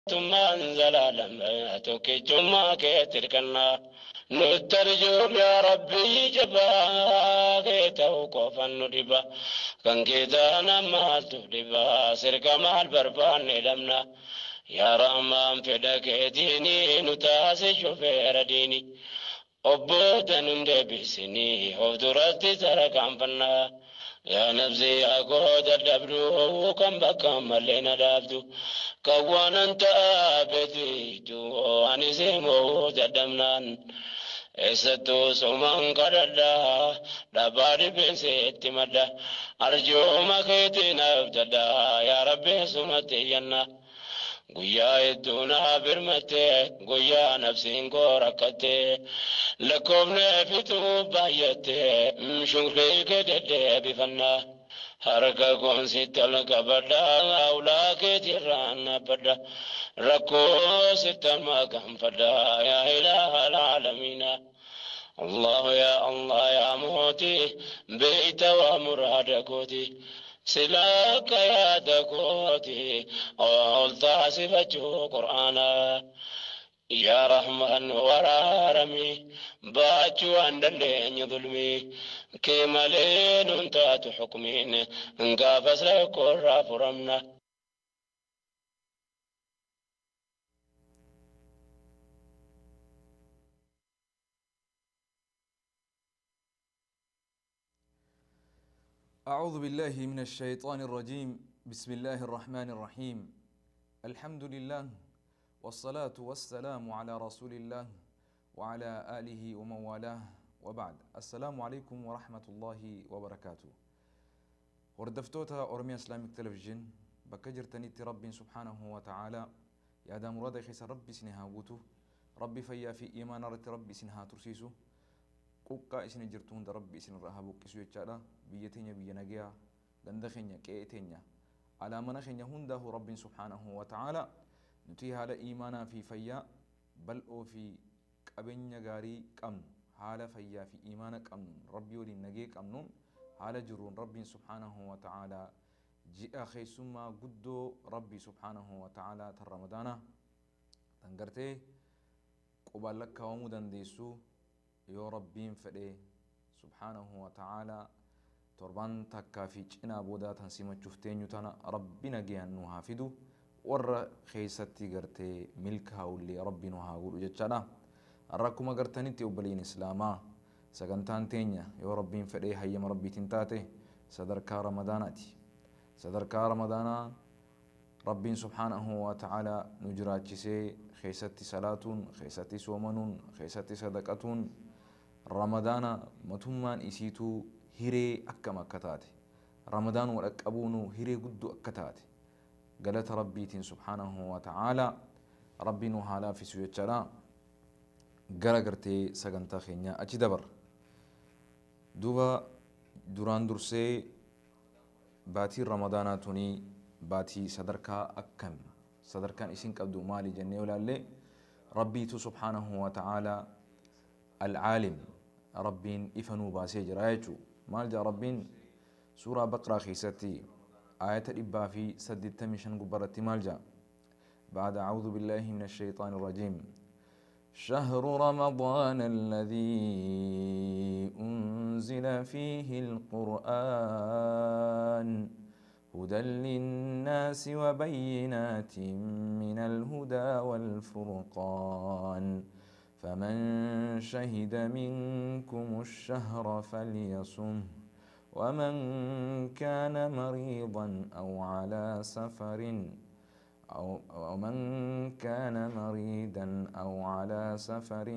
Mootummaan zalaalam tokkichummaa keetti hirkannaa. Nutti arjoom yaa Rabbii jabaa kee ta'uu qofan nu dhiba. Kan kee taana maaltu dhiba sirka maal barbaanne dhabna. Yaa Rahmaan fedha keetiini nu taasi shufeera diini. Obboota nun deebisinii of duratti tarkaanfannaa. Yaa nafsi yaa koo dadhabduu kan bakka malee na dhaabdu. Kan waanan ta'a beektu ani simoo dadhabnaan. Eessattuu sumaan kadhadhaa dhabaa dhibeenseetti madda. Arjooma keetiin abdadhaa yaa Rabbi sumatti iyyanna. Guyyaa hedduu naa birmattee guyyaa nafsiin koo rakkattee lakkoofne fituu baay'attee shukrii kee deddeebifannaa. Harka koon sitti ol qabadhaa ulaa keetirraan dhaabbadha. Rakkoo sitti amma gaanfadhaa yaa ilaaha alaalamiina. الله يا الله يا موتي بيت ومراد كوتي سلاك يا دكوتي قلت صفته قرآنا يا رحمن ورارمي باچو عندن ظلمي كما لين انت حكمين انقافز لكل فرمنا. أعوذ بالله من الشيطان الرجيم. بسم الله الرحمن الرحيم. الحمد لله والصلاة والسلام على رسول الله وعلى آله ومن والاه وبعد. السلام عليكم ورحمة الله وبركاته. وردفتوتا أورميا إسلاميك تلفزيون بكجرتني ربي سبحانه وتعالى يا دام مراد خيس ربي سنها قوتو ربي فيا في إيمان ربي سنها ترسيسو quqqaa isin jirtu hunda rabbi isin irraa haa buqqisu jechaadha. Biyya teenya biyya nagayaa, ganda keenya qe'ee teenya, alaa mana keenya hundaahu rabbiin subhaanahu wa ta'aala nuti haala iimaanaa fi fayyaa bal'oo fi qabeenya gaarii qabnu, haala fayyaa fi iimaana qabnu, rabbii waliin nagee qabnuun haala jiruun rabbiin subhaanahu wa ta'aala ji'a keessummaa guddoo rabbii subhaanahu wa ta'aala tan ramadaana tan gartee qubaan lakkaawamuu dandeessu yoo rabbiin fedhe subhaanahu wa ta'aala torban takkaa fi cinaa boodaa tan simachuuf teenyu tana rabbi nagayaan nu haa fidu, warra keessatti gartee milkaa'ullee rabbi nu haa godhu jechaadha. Har'a akkuma gartanitti obboleeyyan islaamaa sagantaan teenya yoo rabbiin fedhee hayyama rabbiitiin taate sadarkaa ramadaanaati. Sadarkaa ramadaanaa rabbiin subhaanahu wa ta'aala nu jiraachisee keessatti salaatuun, keessatti soomanuun, keessatti sadaqatuun ramadaana matummaan isiituu hiree akkam akka taate, ramadaan wadhaqqabuunu hiree guddoo akka taate galata rabbiitiin subhaanahu wa ta'aala rabbi nu haa laaffisu jechaadha. Gara gartee sagantaa keenya achi dabarra. Duuba duraan dursee baatiin ramadaanaa tunii baatii sadarkaa akkam sadarkaan isin qabdu maali jennee ilaalle rabbiitu subhaanahu wa ta'aala alcaalim rabbiin ifa nuu baasee jira jechuu. Maal jaa rabbiin suuraa baqraa keessatti aayata 185 gubbarratti maal jaa? بعد أعوذ بالله من الشيطان الرجيم. شهر رمضان الذي أنزل فيه القرآن هدى للناس وبينات من الهدى والفرقان فمن شهد منكم الشهر فليصم ومن كان مريضا أو على سفر أو من كان مريضا أو على سفر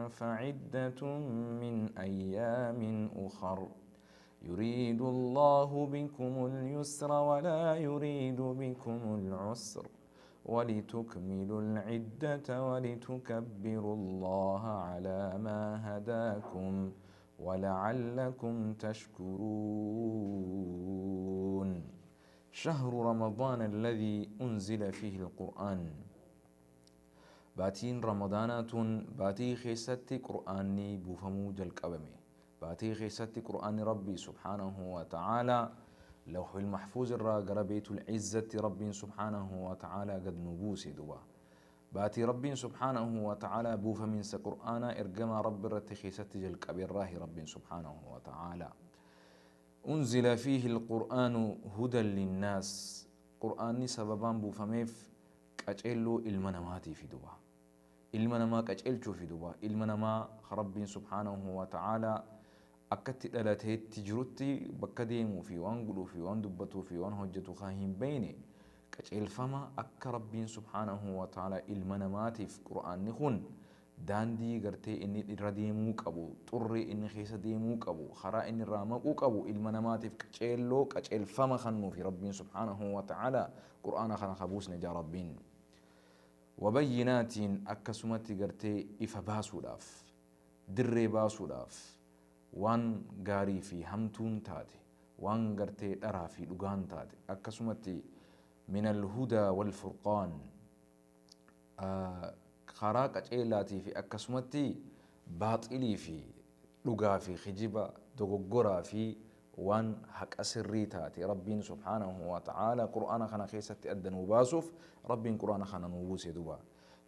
فعدة من أيام أخر يريد الله بكم اليسر ولا يريد بكم العسر ولتكملوا العدة ولتكبروا الله على ما هداكم ولعلكم تشكرون. شهر رمضان الذي أنزل فيه القرآن. باتين رمضانات باتي خيستي قرآني بوفمو جلقبمي باتي خيستي قرآن ربي سبحانه وتعالى لوح المحفوظ الرا قربيت العزة ربي سبحانه وتعالى قد نبوسي دوا. Baatii Rabbiin subhaanahu wa ta'aalaa buufaminsa Qur'aanaa ergamaa Rabbi irratti keessatti jalqabe irraahi Rabbiin subhaanahu wa ta'aalaa. Unzila fiihi alqur'aanu hudan linnaas. Qur'aanni sababaan buufameef qaceelloo ilma namaatiifi duba. Ilma namaa qaceelchuufi duba. Ilma namaa Rabbiin subhaanahu wa ta'aalaa akkatti dhalateetti jirutti bakka deemuu fi waan godhuu fi waan dubbatuu fi waan hojjetu kan hin beekne qaceelfama akka Rabbiin subhaanahu wa ta'aalaa ilma namaatiif Qur'aanni kun daandii gartee inni irra deemuu qabu, xurree inni keessa deemuu qabu, karaa inni irraa maquu qabu ilma namaatiif qaceelloo qaceelfama kennuufi Rabbiin subhaanahu wa ta'aalaa Qur'aana kana kabuusne jaa Rabbiin. Wabayyinaatiin akkasumatti gartee ifa baasuudhaaf, dirree baasuudhaaf, waan gaarii fi hamtuun taate, waan gartee dharaa fi dhugaan taate, akkasumatti min alhudaa walfurqaan karaa qaceelaatii fi akkasumatti baaxilii fi dhugaa fi kijiba dogoggoraa fi waan haqa sirrii taate Rabbiin subhaanahu wa ta'aala Qur'aana kana keessatti adda nuu baasuuf Rabbiin Qur'aana kana nuu buuse duba.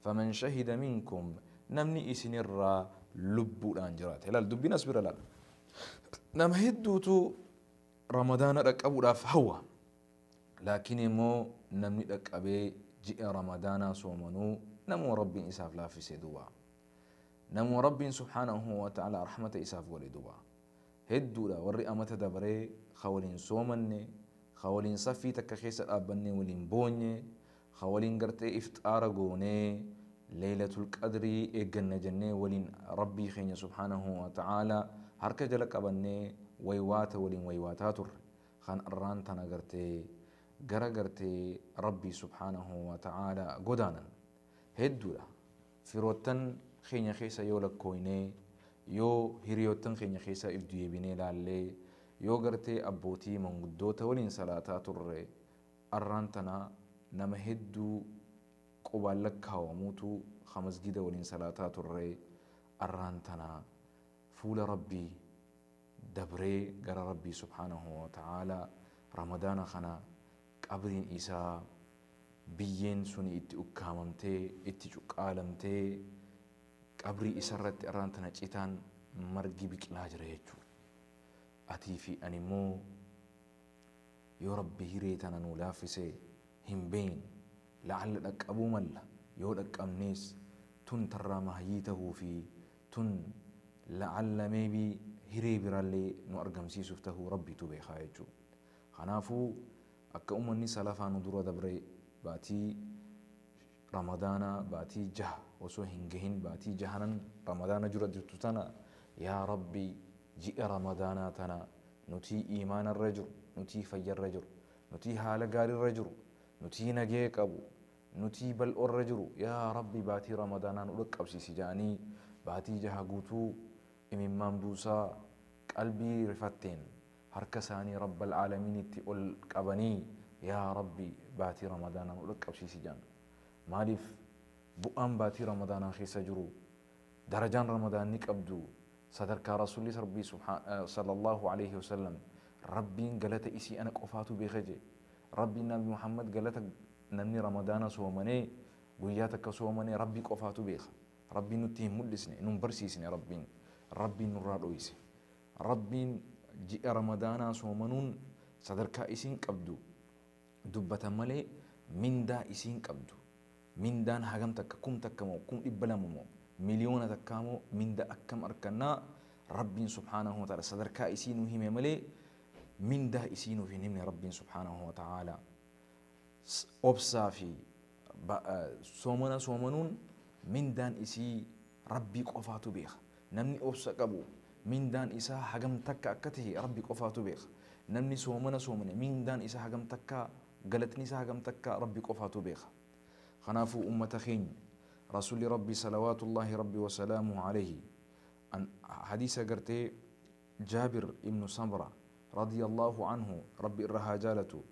Faman shahida minkum namni isinirraa lubbuudhaan jiraate. Laal dubbiin as bira laal. Nama hedduutu Ramadaana dhaqqabuudhaaf hawwa. Laakiin immoo namni dhaqqabee ji'a Ramadaanaa soomanuu namuma Rabbiin isaaf laaffise duba. Namuma Rabbiin subhaanahu wa ta'aala rahmata isaaf godhe duba. Hedduudha warri amata dabaree ka waliin soomanne, ka waliin saffii takka keessa dhaabbannee waliin boonye, ka waliin gartee ifxaara goonee Laylatul Qadrii eegganna jennee waliin Rabbii keenya subhaanahu wa ta'aala harka jala qabannee waywaata waliin waywaataa turre. Kan arraan tana gartee gara gartee Rabbii subhaanahu wa ta'aala godaanan. Hedduudha. Firoottan keenya keessa yoo lakkooynee, yoo hiriyoottan keenya keessa if deebinee laallee, yoo gartee abbootii manguddoota waliin salaataa turre, arraan tana nama hedduu qubaan lakkaawamuutu ka masgida waliin salaataa turre arraan tana fuula Rabbii dabree gara Rabbii subhaanahu wa ta'aala Ramadaana kana qabriin isaa biyyeen suni itti ukkaamamtee itti cuqqaalamtee qabrii isarratti arraan tana citaan margi biqilaa jira jechuudha. Atii fi ani immoo yoo Rabbi hiree tana nuu laaffise hin beeknu la'alla dhaqqabuu malla yoo dhaqqabnees tun tarraa mahayyii tahuu fi tun la'alla meebii hiree biraallee nu argamsiisuuf tahuu Rabbiitu beekaa jechuudha. Kanaafuu akka ummanni salafaa nu dura dabre baatii Ramadaanaa baatii jaha osoo hin gahin baatii jahanan Ramadaana jura jirtu tana yaa Rabbi ji'a Ramadaanaa tana nutii iimaanarra jiru, nutii fayyarra jiru, nutii haala gaariirra jiru, nutii nagee qabu, nutii bal'oorra jiru yaa Rabbi baatii Ramadaanaa nu dhaqqabsiisi jedhanii baatii jaha guutuu imimmaan buusaa qalbii rifatteen harka isaanii Rabbal Aalamiinitti ol qabanii yaa Rabbi baatii Ramadaanaa nu dhaqqabsiisi jedhan. Maaliif bu'aan baatii Ramadaanaa keessa jiru darajaan Ramadaanni qabdu sadarkaa Rasuulli Rabbii sallallahu alaihi wasallam Rabbiin galata isii ana qofaatu beeka jee. Rabbiin Nabi Muhammad galata namni Ramadaana soomanee guyyaa takka soomanee Rabbii qofaatu beeka. Rabbiin nutti hin mul'isne, nun barsiisne Rabbiin. Rabbiin nurraa dhoyse. Rabbiin ji'a Ramadaanaa soomanuun sadarkaa isiin qabdu dubbatan malee mindaa isiin qabdu. Mindaan hagam takka kum takka moo kum 200 moo miliyoona takkaa moo minda akkam arkannaa Rabbiin subhaanahu wa ta'ala sadarkaa isii nu hime malee mindaa isii nuuf hin himne Rabbiin subhaanahu wa ta'ala. Obsaa fi soomana soomanuun mindaan isii Rabbii qofaatu beeka. Namni obsa qabu mindaan isaa hagam takka akka ta'e Rabbi qofaatu beeka. Namni soomana soomane mindaan isaa hagam takka galatni isaa hagam takka Rabbi qofaatu beeka. Kanaafuu ummata keenya Rasuulli Rabbii salawaatullaahi Rabbi wasalaamuhu alayhi an hadiisa gartee Jaabir ibnu Samra radiyallahu anhu Rabbi irra haa jaalatu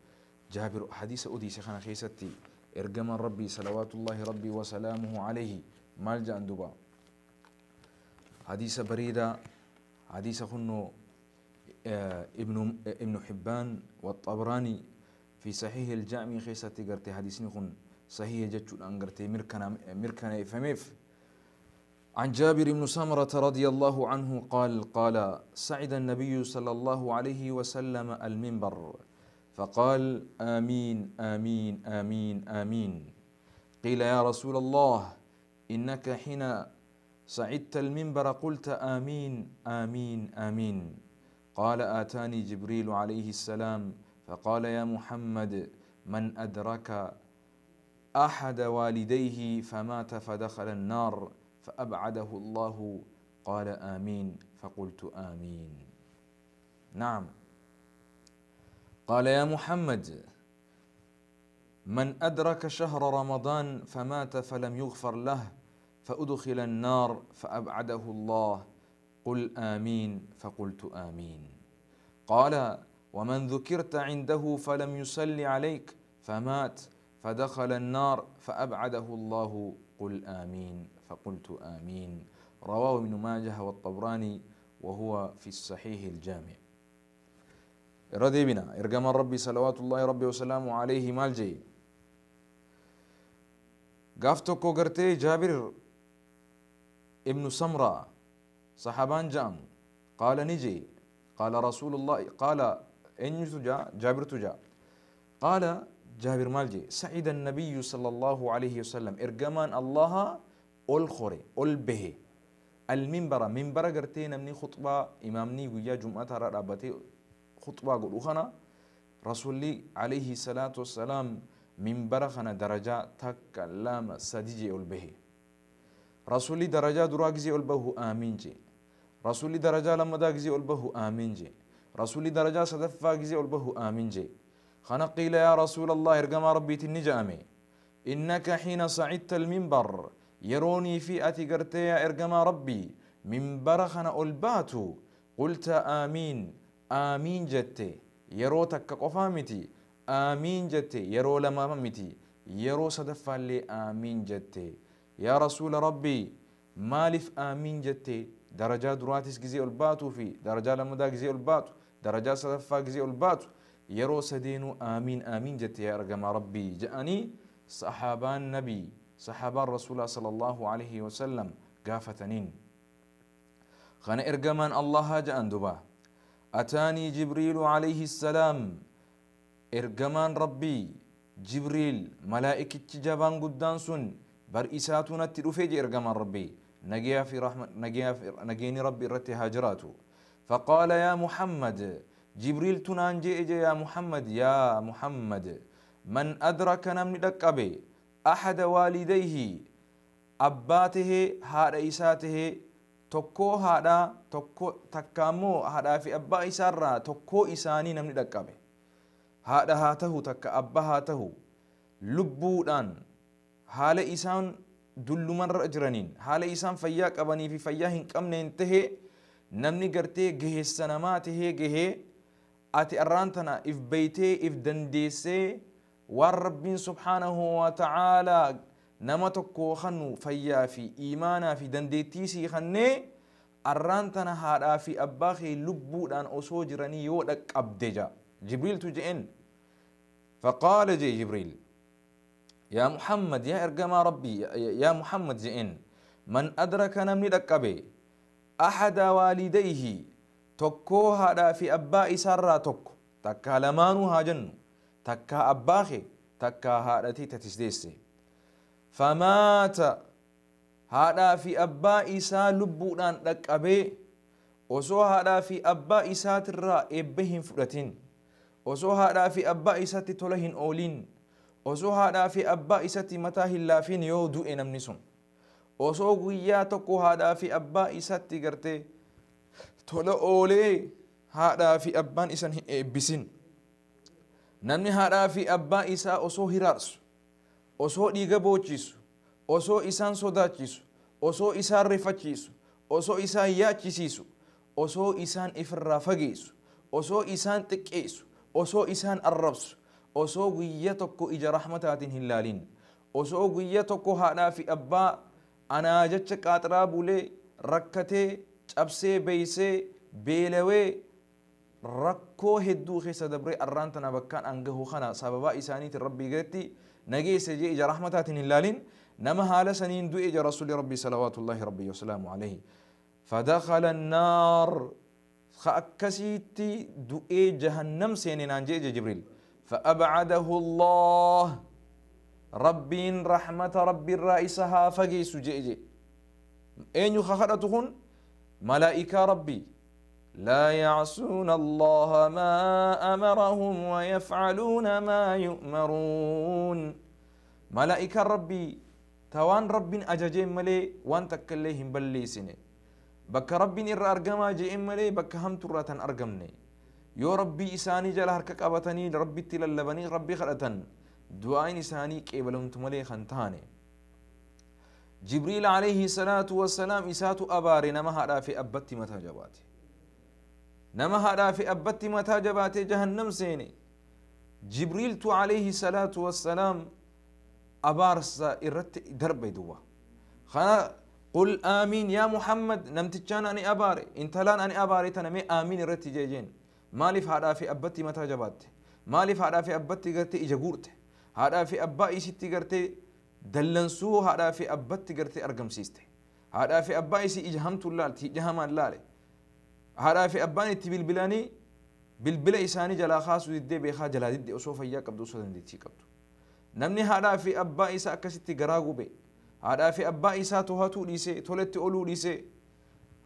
Jaabir hadiisa odeesse kana keessatti ergamaan Rabbii salawaatullaahi Rabbi wasalaamuhu alayhi maal jedhan duba hadiisa bareedaa hadiisa kunnoo ibnu Hibbaan والطبراني في صحيح الجامع keessatti gartee hadiisni kun صحيح جتشون أنقرتي مركنا إفهميف. عن جابر بن سمرة رضي الله عنه قال: قال سعد النبي صلى الله عليه وسلم المنبر فقال: آمين آمين آمين آمين. قيل: يا رسول الله، إنك حين سعدت المنبر قلت آمين آمين آمين. قال: آتاني جبريل عليه السلام فقال: يا محمد، من أدرك أحد والديه فمات فدخل النار فأبعده الله. قال: آمين. فقلت: آمين. نعم. قال: يا محمد، من أدرك شهر رمضان فمات فلم يغفر له فأدخل النار فأبعده الله. قل: آمين. فقلت: آمين. قال: ومن ذكرت عنده فلم يصل عليك فمات فدخل النار فأبعده الله. قل: آمين. فقلت: آمين. رواه ابن ماجه والطبراني وهو في الصحيح الجامع. رضي بنا إرجام ربي صلوات الله ربي وسلامه عليه مالجي قافتكو قرتي جابر ابن سمرة صحابان جام قال نجي قال رسول الله قال إن تجا جابر تجا قال جابر مالجي سعد النبي صلى الله عليه وسلم إرجمان الله الخوري البه المنبر منبر قرتي نمني خطبة إمامني ويا جمعة رابطي خطبة قلوخنا رسولي عليه الصلاة والسلام منبر خنا درجة تكلم سديجي البه رسولي درجة دراجزي البه آمين جي رسولي درجة لما داجزي البه آمين جي رسولي درجة صدفة جزي البه آمين جي خنا قيل يا رسول الله ارجم ربي تنجامي إنك حين صعدت المنبر يروني في أتي يا إرجم ربي منبر خنا ألباتو قلت آمين آمين جتي يرو تك قفامتي آمين جتي يرو لما متي يرو صدفة لي آمين جتي يا رسول ربي مالف آمين جتي درجة دراتس جزي الباتو في درجة لما دا جزي الباتو درجة صدفة جزي الباتو يرو سدينو آمين آمين جتي يا رجم ربي جاءني صحابان نبي صحابان رسول صلى الله عليه وسلم قافتنين خان إرجمان الله جاءن دبا أتاني جبريل عليه السلام إرجمان ربي جبريل ملائكة جبان قدان سن بر إساتنا تلفج إرجمان ربي نجيا في رحمة نجيا في نجيني ربي رتي هاجراته فقال يا محمد جبريل تنانجي يا محمد يا محمد من أدرك نمني دقبي أحد والديه أباته هذا إساته tokko haadha tokko takka immoo haadhaa fi abbaa isaarraa tokko isaanii namni dhaqqabe haadha haa tahu takka abbaa haa tahu lubbuudhaan haala isaan dullumarra jiraniin haala isaan fayyaa qabanii fi fayyaa hin qabneen tahe namni gartee gaheessa namaa tahee gahee ati arraan tana if beeytee if dandeessee waan rabbiin subhaanahu wa ta'aalaa nama tokko kannu fayyaa fi iimaanaa fi dandeettii sii kannee arraan tana haadhaa fi abbaa kee lubbuudhaan osoo jiranii yoo dhaqqabde ja jibriiltu je'en faqaala jee jibriil yaa muhammad yaa ergamaa rabbii yaa muhammad je'en man adraka namni dhaqqabe axada waalidayhi tokkoo haadhaa fi abbaa isaarraa tokko takkaa lamaanuu haa jennu takkaa abbaa kee takkaa haadhatii tatisdeesse فمات هذا في أبا إسا لبودان دقبي وسو هذا في أبا إسا ترى إبهن فرتين وسو هذا في أبا إسا تتولهن أولين وسو هذا في أبا إسا تمتاه اللافين يودو إنم نسون وسو غياتكو هذا في أبا إسا تقرتي تولو أولي هذا في أبان إسا إبسين نمني هذا في أبا إسا وسو هرارس osoo dhiiga boochisu osoo isaan sodaachisu osoo isaan rifachiisu osoo isaan yaachisiisu osoo isaan ifirraa fageessu osoo isaan xiqqeessu osoo isaan arrabsu osoo guyya tokko ija rahmataatiin hin laalin osoo guyya tokko haadhaa fi abbaa anaa jecha qaaxiraa bulee rakkatee cabsee beeysee beelawee rakkoo hedduu keessa dabree arraan tana bakkaan angahu kana sababaa isaaniitiin rabbii gaditti nageesse jee ija rahmataatiin hin laalin nama haala saniin du'e ja rasuuli rabbii salawaatullaahi rabbii wasalaamu alayhi fadakhala annaar akkasitti du'ee jahannam seene naan jee jibriil فأبعده الله ربين رحمة ربي الرئيسها فقيس جئ أين يخخرتهن ملائكة ربي لا يعصون الله ما أمرهم ويفعلون ما يؤمرون ملائكة ربي توان رب أجاجين ملي وان تكليهم بليسني بك رب إر أرقما جئ ملي بك هم ترة أرقمني يو ربي إساني جل هركك أبتني ربي تللبني ربي خلتن دعائن إساني كيبلهم تملي خنتاني جبريل عليه الصلاة والسلام إساتو أباري نما هذا في أبتي متى جباتي نما هذا في أبتي متى جباتي جهنم سيني جبريل تو عليه الصلاة والسلام أبارس إرت درب دوا خنا قل آمين يا محمد نمتجان أني أباري انتلان أني أباري تنمي آمين إرت جيجين مالف هذا في أبتي متى جباتي مالف هذا في أبتي قرتي إجا هذا في أبائي ستي قرتي دلنسو هذا في أبتي قرتي أرقم سيستي هذا في أبائي سي إجهمت اللالتي إجهام اللالي هذا في أباني تبلبلاني بالبلا إساني جلا خاص ودي بيخا جلا دي أصوف إياك أبدو صدن دي تيك أبدو نمني هذا في أبائي سا أكستي قراغو بي هذا في أبائي سا تهاتو ليسي تولتي أولو ليسي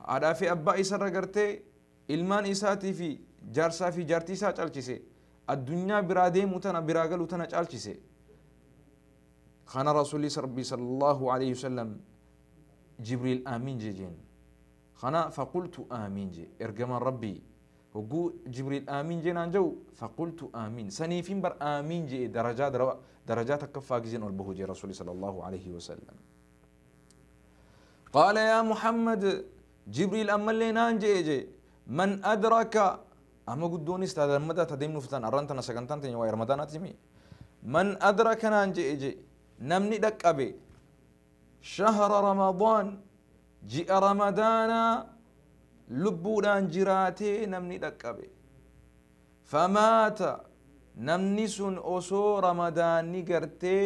هذا في أبائي سا رقرتي إلمان إساتي في جارسا في جارتي سا چالچيسي الدنيا برادي متنا براغل وتنا چالچيسي خان رسول ربي صلى الله عليه وسلم جبريل آمين جيجين خنا فقلت آمين جي ارجم ربي وقو جبريل آمين جي نانجو فقلت آمين سنيفين بر آمين جي درجات درجات كفا جزين والبهو جي رسول صلى الله عليه وسلم قال يا محمد جبريل أما اللي نانجي جي من أدرك أما قدوني استاذ المدى تديم نفتان أرانتنا سكنتان تنوي رمضان أتمي من أدرك نانجي جي نمني دك أبي شهر رمضان جاء رمضان لبودان جراتي نمني دك أبي فمات نمني سن أسو رمضان نقرتي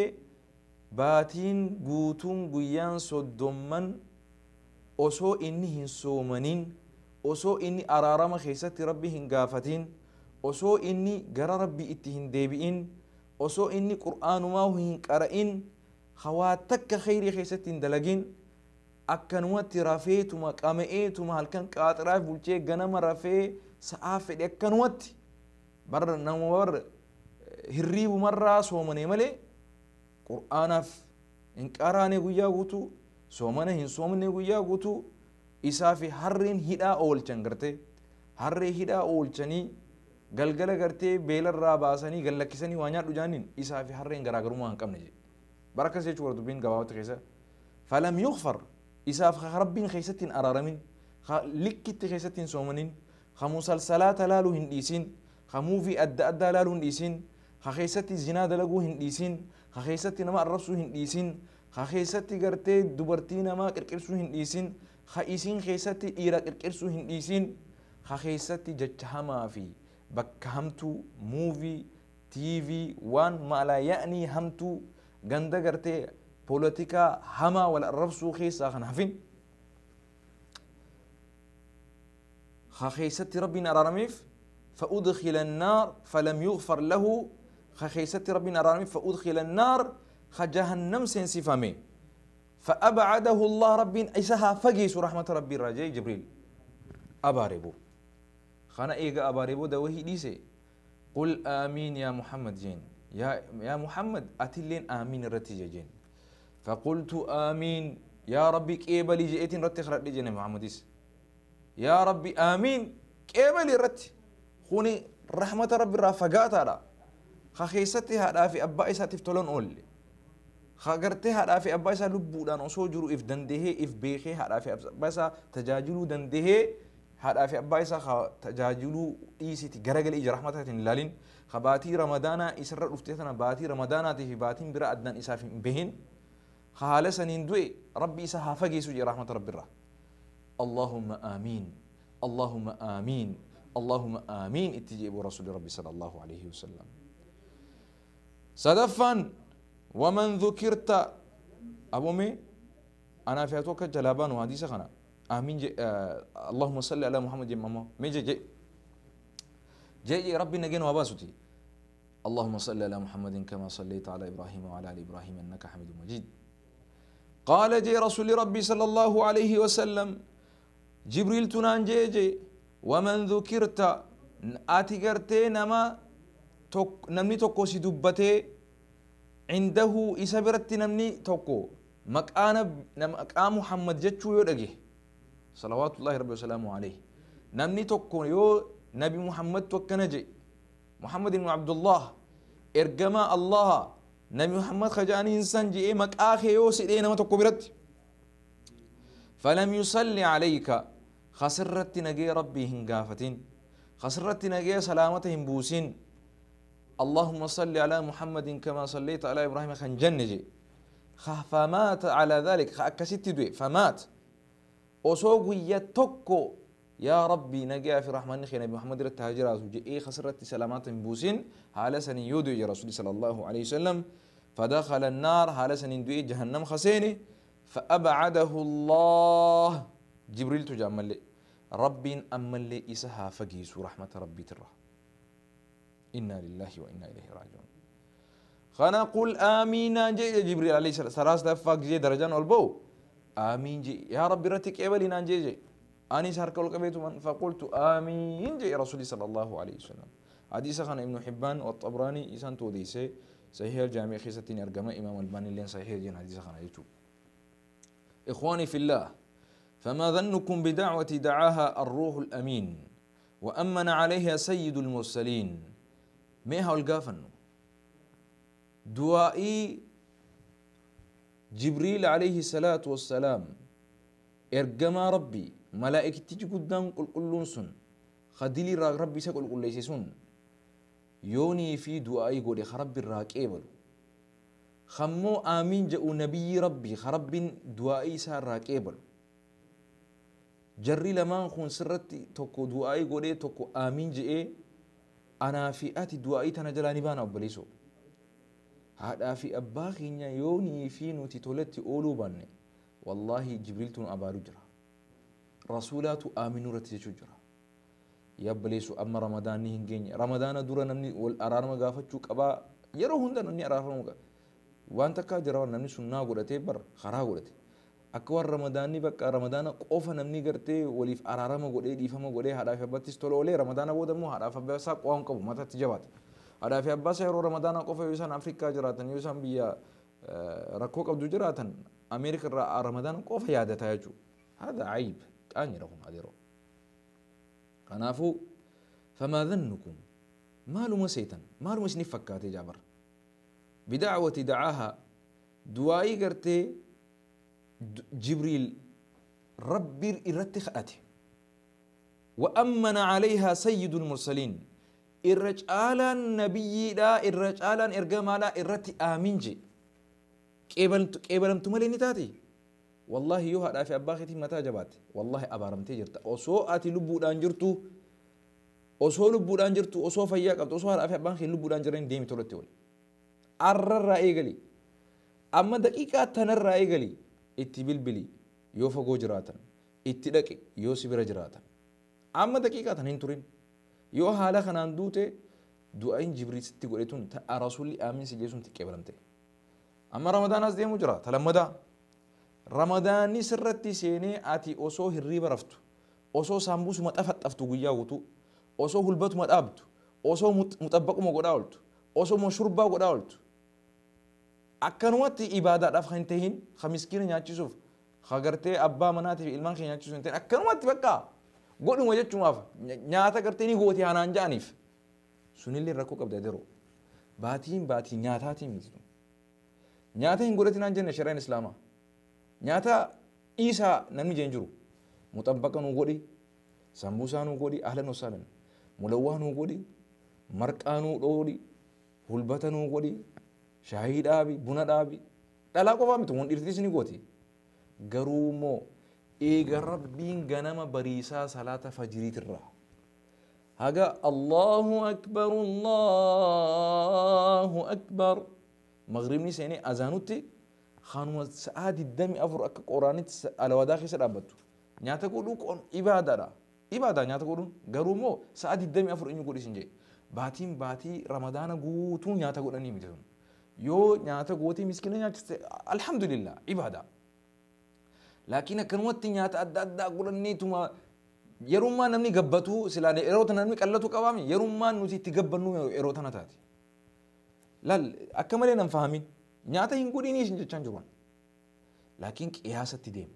باتين قوتون قيان صدومن أسو إني سومنين أسو إني أرارم خيست ربي هنقافتين أسو إني قرى ربي إتهن ديبئين أسو إني قرآن ما هو هنقرئين خواتك خيري خيستين دلقين أكنوات رافيتما قامئتما هل كان قاطراف بولشي غنم رافي سعافد أكنوات بر نمو بر هريب مرة سومني ملي قرآن إنقراني قويا قوتو سومني هن سومني قويا قوتو إسافي هرين هدا أولچن قرتي هري هدا أولچني galgala gartee beelarraa baasanii gallakkisanii waa nyaadhu jaaniin isaa fi harreen garaagarummaa hin qabne jedhe barakas jechuu warra dubbiin gabaabatti keessa falam yughfar isaaf rabbiin keessatti hin araaramin likkitti keessatti hin soomanin ka musalsalaata laaluu hin dhiisin ka muuvii adda addaa laaluu hin dhiisin ka keessatti zinaa dalaguu hin dhiisin ka keessatti nama arrabsuu hin dhiisin ka keessatti gartee dubartii namaa qirqirsuu hin dhiisin ka isiin keessatti dhiira qirqirsuu hin dhiisin ka keessatti jecha hamaa fi bakka hamtuu muuvii tiivii waan maalaa ya'nii hamtuu ganda gartee poolitikaa hamaa wal arrabsuu keessaa kan hafin ka keessatti rabbiin araarameef فأدخل النار فلم يغفر له خيست ربنا أرامي فأدخل النار خجهنم سنسفمي فأبعده الله ربي إسها فقيس رحمة ربي الرجاء جبريل أباربو خانا إيغا أباربو دوهي ديسي قل آمين يا محمد جين يا محمد أتلين آمين رتي جين فقلت آمين يا ربي كيبلي جئتين رتي خرج جين محمد يا ربي آمين كيبلي رتي خوني رحمة ربي رافقات هذا خخيستي هذا في أبا إسا تفتلون أولي خاقرتي هذا في أبا إسا لبودان أصو جرو إف دنده إف بيخي هذا في أبا إسا تجاجلو دنده هذا في أبا إسا تجاجلو إيسي تقرقل إيجا رحمتها تنلالين خباتي رمضانا إسر رفتيتنا باتي رمضانا في باتين برا أدنان إسا في بهن خالصا نندوي ربي إسا هافقي سجي رحمة ربي الرا اللهم آمين اللهم آمين اللهم آمين اتجيب رسول ربي صلى الله عليه وسلم. صدفا ومن ذكرت أبو مي أنا في أتوقع جلابان وحديث خنا آمين جي اللهم صل على محمد جي ماما مي جي جي جي جي ربي نجين وباسوتي اللهم صل على محمد كما صليت على إبراهيم وعلى آل إبراهيم إنك حميد مجيد. قال جي رسول ربي صلى الله عليه وسلم جبريل تنان جي جي ومن ذكرت آتي قرتي نما نمني توكو سيدبتي عنده إسابرت نمني توكو مقام محمد جتشو يودغي صلوات الله ربي وسلامه عليه نمني توكو يو نبي محمد توكنجي محمد بن عبد الله ارجما الله نبي محمد خجاني انسان جي مقاخي يو سيدي نما توكو برت فلم يصلي عليك خسرت نجي ربي هنغافتين خسرت نجي سلامتهم بوسين اللهم صل على محمد كما صليت على إبراهيم خنجنجي فمات على ذلك أكست دوي فمات أسوق يتكو يا ربي نجا في رحمن خي نبي محمد التهاجر إيه خسرت سلامات بوسين على سن يودو يا رسول صلى الله عليه وسلم فدخل النار على سن دوي جهنم خسيني فأبعده الله جبريل تجمل لي ربي أمن لي إسها فقيس رحمة ربي تره إنا لله وإنا إليه راجعون. خنا قل آمين جي جبريل عليه السلام دفاق جي درجان والبو آمين جي يا ربي رتك إبلي نان جي جي أني سهرك والقبيت من فقلت آمين جي رسولي صلى الله عليه وسلم. حديث خنا ابن حبان والطبراني إسان توديسي صحيح الجامع خيستين أرقما إمام الباني لين صحيح جين حديث خنا يتو. إخواني في الله فما ظنكم بدعوة دعاها الروح الأمين وأمن عليها سيد المرسلين ميها القافن دعائي جبريل عليه الصلاة والسلام إرجما ربي ملائكة تيجي قدام قل قلون سن خديلي ربي سقول قل ليس سن يوني في دعائي قولي خرب الراك إبلو خمو آمين جاء نبي ربي خرب دعائي سار راك إبلو جري لما خون سرتي توكو دعائي قولي توكو آمين جاء أنا في آتي دعائي تنجلاني بانا أبليسو هذا في أباخي يوني في نوتي تولتي أولو باني والله جبريل تون أبارو جرا رسولات آمنوا رتي جرا يبليسو أما رمضان نهنجين رمضان دورا نمني والأرارم غافتشو كبا يرو هندا نمني أرارم غا وانت كاجرا نمني سنة غورتي بر خرا غورتي أكوار رمضاني بك رمضان قوفا نمني غرتي وليف أرارم غوري ديفم غوري هذا في باتيس تولولي رمضان بودمو هذا في بسا قوام كبو متى تجوات هذا في أباس يرو رمضان قوفا يوسان أفريقيا جراتن يوسان بيا ركوك أبدو جراتن أمريكا رمضان قوفا يادة تاجو هذا عيب كأني لهم هذا رو كنافو فما ظنكم مالو مسيتا مالو مسني فكاتي جابر بدعوة دعاها دعائي قرتي جبريل ربي إرتخأته وأمن عليها سيد المرسلين الرجال النبي لا الرجال إرجما لا إرتي آمين جي قبلت مالي نتاتي والله يوها لا في أباختي متى جبات والله أبارمتي جرت أصو أتي لبو دانجرتو أصو لبو دانجرتو أصو فياك أصو هذا في أباخي لبو دانجرين ديمي تولتي ولي أرر رأيقلي أما دقيقة تنر رأيقلي اتبلبلي يوفا جراتا اتدقي يوسف جراتا أما دقيقة تنين يو حالا خنان دوتي دعين جبريل ستي قولتون تا رسولي آمين سجيسون تكبرمتي أما رمضان أزدي مجرى تلمدا رمضان سرتي سيني آتي أصو هريب رفتو أصو سامبوس متأفت أفتو قياوتو أصو هلبتو متأبتو أصو متأبقو مقداولتو أصو مشربا قداولتو أكنواتي إبادة أفخنتهن خمسكين نياتشوف خغرتي أبا مناتي في إلمان خينياتشوف انتين أكنواتي بكا قولوا ما جتشو ماف نياتا قرتيني قوتي أنا أنجانيف سنلي ركوك أبدا درو باتين باتين نياتاتي ميزدو نياتا هن قولتي نانجن شرعين إسلاما نياتا إيسا نمي جنجرو مطبقا نقولي سامبوسا نقولي أهلا وسهلا ملوه نقولي مرقا نقولي هلبة نقولي شاهي دابي بنا دابي لا قفا متون إرتيس نقولي قرومو إيغا ربين غنم بريسا صلاة فجري ترى هذا الله أكبر الله أكبر Magribni seenee azaanutti kanuma sa'aa 24 akka qoraanitti alawadaa keessa dhaabbattu. Nyaata godhuu ibaadaadha. Ibaadaa nyaata godhuun garuu immoo sa'aa 24 eenyu godhi isin jedhe. Baatiin baatii Ramadaana guutuu nyaata godhanii miti sun. Yoo nyaata gootee miskiina nyaachiste alhamdulillah ibaadaa. Laakiin akkanumatti nyaata adda addaa godhanneetuma yerummaa namni gabbatu silaa yeroo tana namni qallatu qabaami yerummaan nuti itti gabbannu yeroo tana taate. Laal akka malee nan fahamin nyaata hin godhinii isin jechaan jiru. Laakiin qiyaasatti deemu.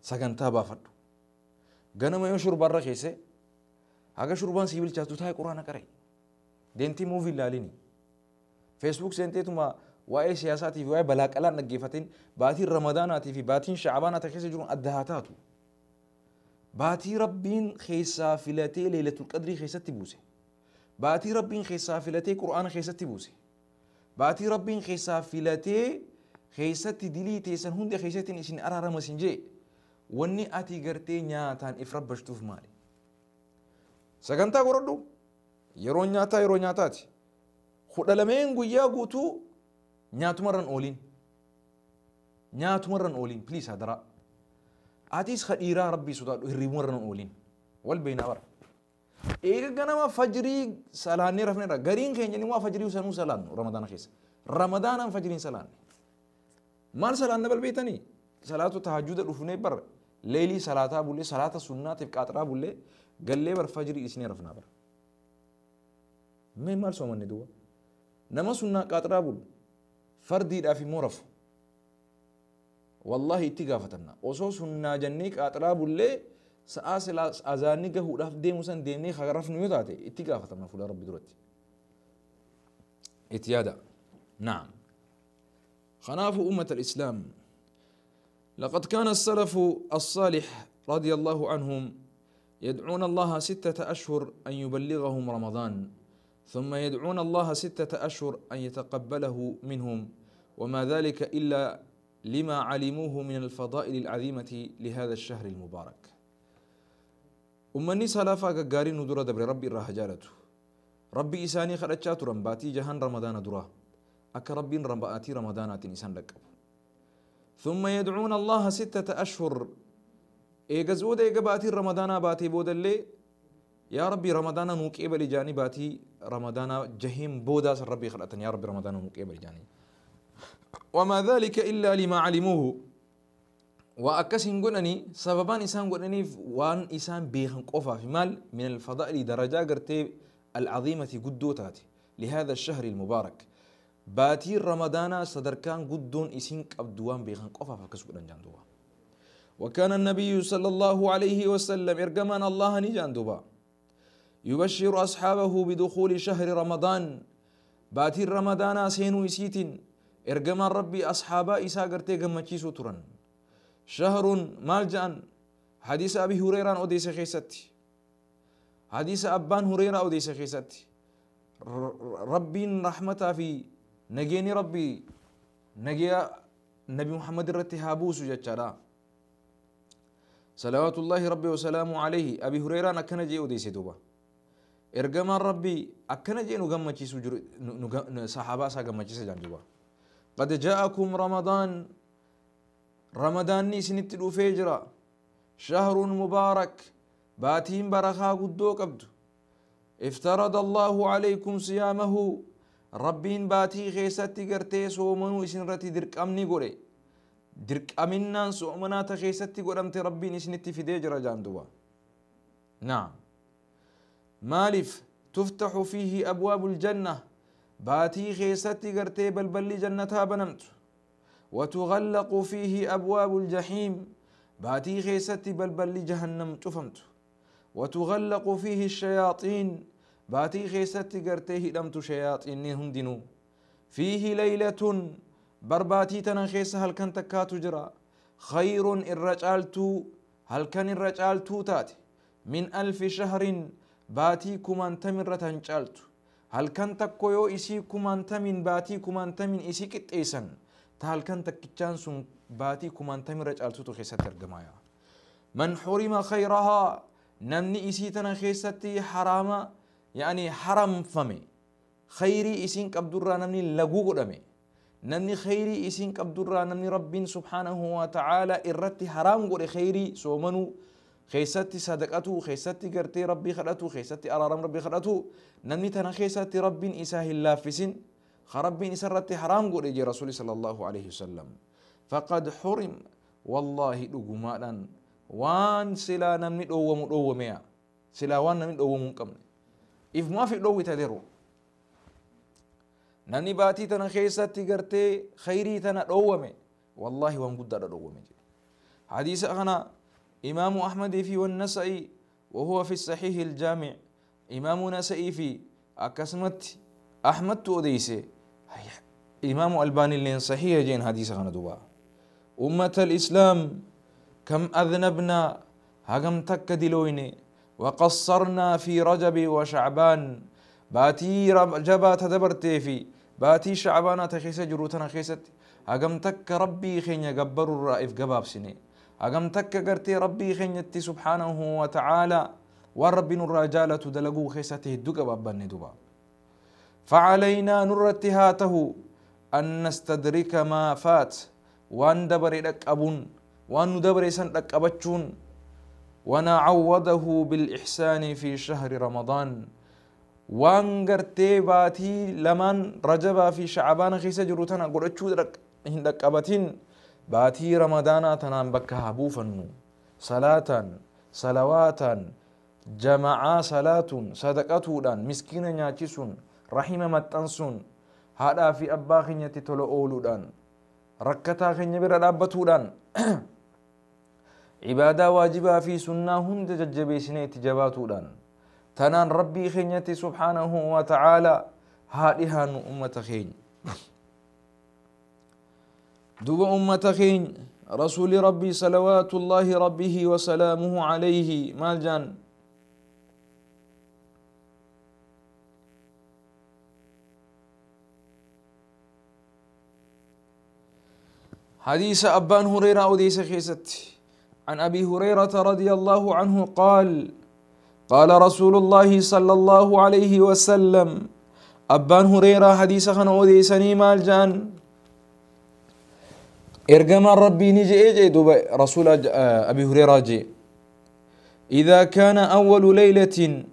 Sagantaa baafadhu. Ganama yoo shurbaarra keesse haga shurbaan sii bilchaatu taa'e quraana qara'e. Deemtee muuvii ilaalini. Feesbuuk seenteetuma waa'ee siyaasaatii fi waa'ee balaaqalaan dhaggeeffateen baatiin Ramadaanaatii fi baatiin Shacbaanaa keessa jiruun adda haa taatu. Baatii Rabbiin keessaa filatee Leelatul Qadrii keessatti buuse. Baatii Rabbiin keessaa filatee Qur'aana keessatti buuse. Baatii Rabbiin keessaa filatee keessatti dilii teessan hunda keessatti isin araarama isin jee. Wanni ati gartee nyaataan if rabbashtuuf maali? Sagantaa godhadhu. Yeroo nyaataa yeroo nyaataati. 12 guyyaa guutuu nyaatumarran ooliin. Nyaatumarran ooliin please hadaraa. Atis kadhiiraa Rabbii sodaadhu hirribumarran ooliin. Wal beeknaa bara. Eega ganama fajrii salaannee rafneerra. Gariin keenya ni waa fajrii sanuu salaannu Ramadaana keessa. Ramadaanaan fajriin salaanne. Maal salaanna balbeetanii? Salaatu tahajjuda dhufnee bar leelii salaataa bullee salaata sunnaatiif qaaxiraa bullee gallee bar fajrii isinee rafnaa bara. Mee maal soomanne duwwa? Nama sunnaa qaaxiraa bulu fardiidhaaf immoo rafu. Wallahi itti gaafatamna. Osoo sunnaa jennee qaaxiraa bullee sa'aa silaa azaanni gahuudhaaf deemu san deemnee rafnu yoo taate itti gaafatamna fuula Rabbi duratti. Itti yaada. Naam. Kanaafuu ummata al-Islaam لقد كان السلف الصالح رضي الله عنهم يدعون الله 6 أشهر أن يبلغهم رمضان، ثم يدعون الله 6 أشهر أن يتقبله منهم، وما ذلك إلا لما علموه من الفضائل العظيمة لهذا الشهر المبارك. أمني سلافا قارين ندورة دبر ربي الرهجالته ربي إساني خرجات رمباتي جهان رمضان درا أك ربي رمباتي رمضانات إنسان لك. ثم يدعون الله 6 أشهر إيجا إيجا باتي رمضان باتي بود اللي يا ربي رمضان نوكيب لجاني باتي رمضان جهيم بودا ربي خلقتني يا ربي رمضان نوكيب لجاني. وما ذلك إلا لما علموه. وأكسن قلني سببان إنسان قلني وان إنسان بيخن قفا في مال من الفضائل درجة قرتي العظيمة قدوتاتي لهذا الشهر المبارك. باتي رمضان صدر كان قدون إسين قبدوان بيخن قفا فكسو قلن جاندوبا. وكان النبي صلى الله عليه وسلم إرجمان الله نجاندوبا يبشر أصحابه بدخول شهر رمضان. باتي رمضان سينو إسيتين إرجمان ربي أصحابا إسا قرتي قمتشيسو ترن. شهر مالجأن حديث أبي هريرة أوديس خيستي حديث أبان هريرة أوديس خيستي ربي رحمته في نجيني ربي نجي نبي محمد الرتهابوس جتشارا صلوات الله ربي وسلامه عليه. أبي هريرة أكن جي أوديس دوبا إرجمان ربي أكن جي نجمع صحابة سجمع جندوبا. قد جاءكم رمضان رمضان سنت الفجرة شهر مبارك باتين برخا قدو قبد افترض الله عليكم صيامه ربين باتي خيستي قرتي صومنو إسنرتي درك أمني قولي درك أمنان صومنا تخيستي قرمتي ربين إسنتي في ديجرة جاندوا. نعم. مالف تفتح فيه أبواب الجنة باتي خيستي قرتي بلبل جنتها بنمت وتغلق فيه أبواب الجحيم باتي خيستي بلبل جهنم تفهمت وتغلق فيه الشياطين باتي خيستي قرتيه لمت شياطين هندنو فيه ليلة برباتي تنخيس هل كان تكاتو جرا خير الرجالتو هل كان الرجالتو تاتي من 1000 شهر باتي كمان تمرة جالتو هل كان تكويو إسي كمان تمن باتي كمان تمن إسي كتيسن تهل كان تكتشانسون باتي كمان تمرة جالتو تخيست الجماعة. من حرم خيرها نمني إسي تنخيستي حرام يعني حرم فمي Khayrii isiin qabdurraa namni laguu godhame, namni khayrii isiin qabdurraa namni Rabbiin subhaanahu wa ta'aala irratti haraam godhe, khayrii soomanuu keessatti, sadaqatuu keessatti, gartee Rabbii kadhatu keessatti, araaram Rabbii kadhatu, namni tana keessatti Rabbiin isaa hin laaffisin, ka Rabbiin isa irratti haraam godhe jee Rasuuli sallallahu alaihi wasallam, faqad hurim. Wallaahi dhugumaadhaan waan silaa namni dhoowwamu dhoowwameya. Silaa waan namni dhoowwamuu hin qabne ifumaaf dhoowwita deru. Namni baatii tana keessatti gartee khayrii tana dhoowwame, wallaahi waan guddaadha dhoowwame jedhe. Hadiisa kana Imaamu Ahmadii fi Wannasa'i, وهو في الصحيح الجامع. إمام نسائي في أكسمت أحمد أوديسي، إمام ألباني لين صحيح جين حديث خنا. دوبا أمة الإسلام، كم أذنبنا، هجم تك دلويني، وقصرنا في رجب وشعبان. باتي رجبا تدبرتي في باتي شعبان تخيس جروتنا خيست، هجم تك ربي خين جبر الرائف جباب سني، هجم تك قرتي ربي خين سبحانه وتعالى والرب الرجالة دلقو خيسته الدق بابا دوبا. فعلينا نرتهاته أن نستدرك ما فات، وأن دبر أبون وأن دبر سن أبتشون، ونعوضه بالإحسان في شهر رمضان. وان قرتي باتي لمن رجب في شعبان خيس جروتنا قرأتشو هندك أبتين، باتي رمضان تنام بكها بوفنو، صلاة صلواتا جماعة صلاة، صدقاتودان، مسكين نياتشسون، رحمة متنسون، هذا في أبا خنيتي تلو أولودان، ركتا خنيا بira dhaabbatuudhaan، عبادة واجبة في سنة هند jajjabeessinee itti jabaatuudhaan، tanaan Rabbii keenyatti subhaanahu wa ta'aala haa dhihaannu, ummata keenya. Duuba ummata keenya, Rasuuli Rabbii salawaatullaahi rabbihi wa salaamuhu alayhi maal jaan? حديث أبان هريرة أوديس خيست، عن أبي هريرة رضي الله عنه قال: قال رسول الله صلى الله عليه وسلم. أبان هريرة حديث خن أوديسني مال جان؟ إرجما ربي نجي إجي دوب رسول أبي هريرة جي: إذا كان أول ليلة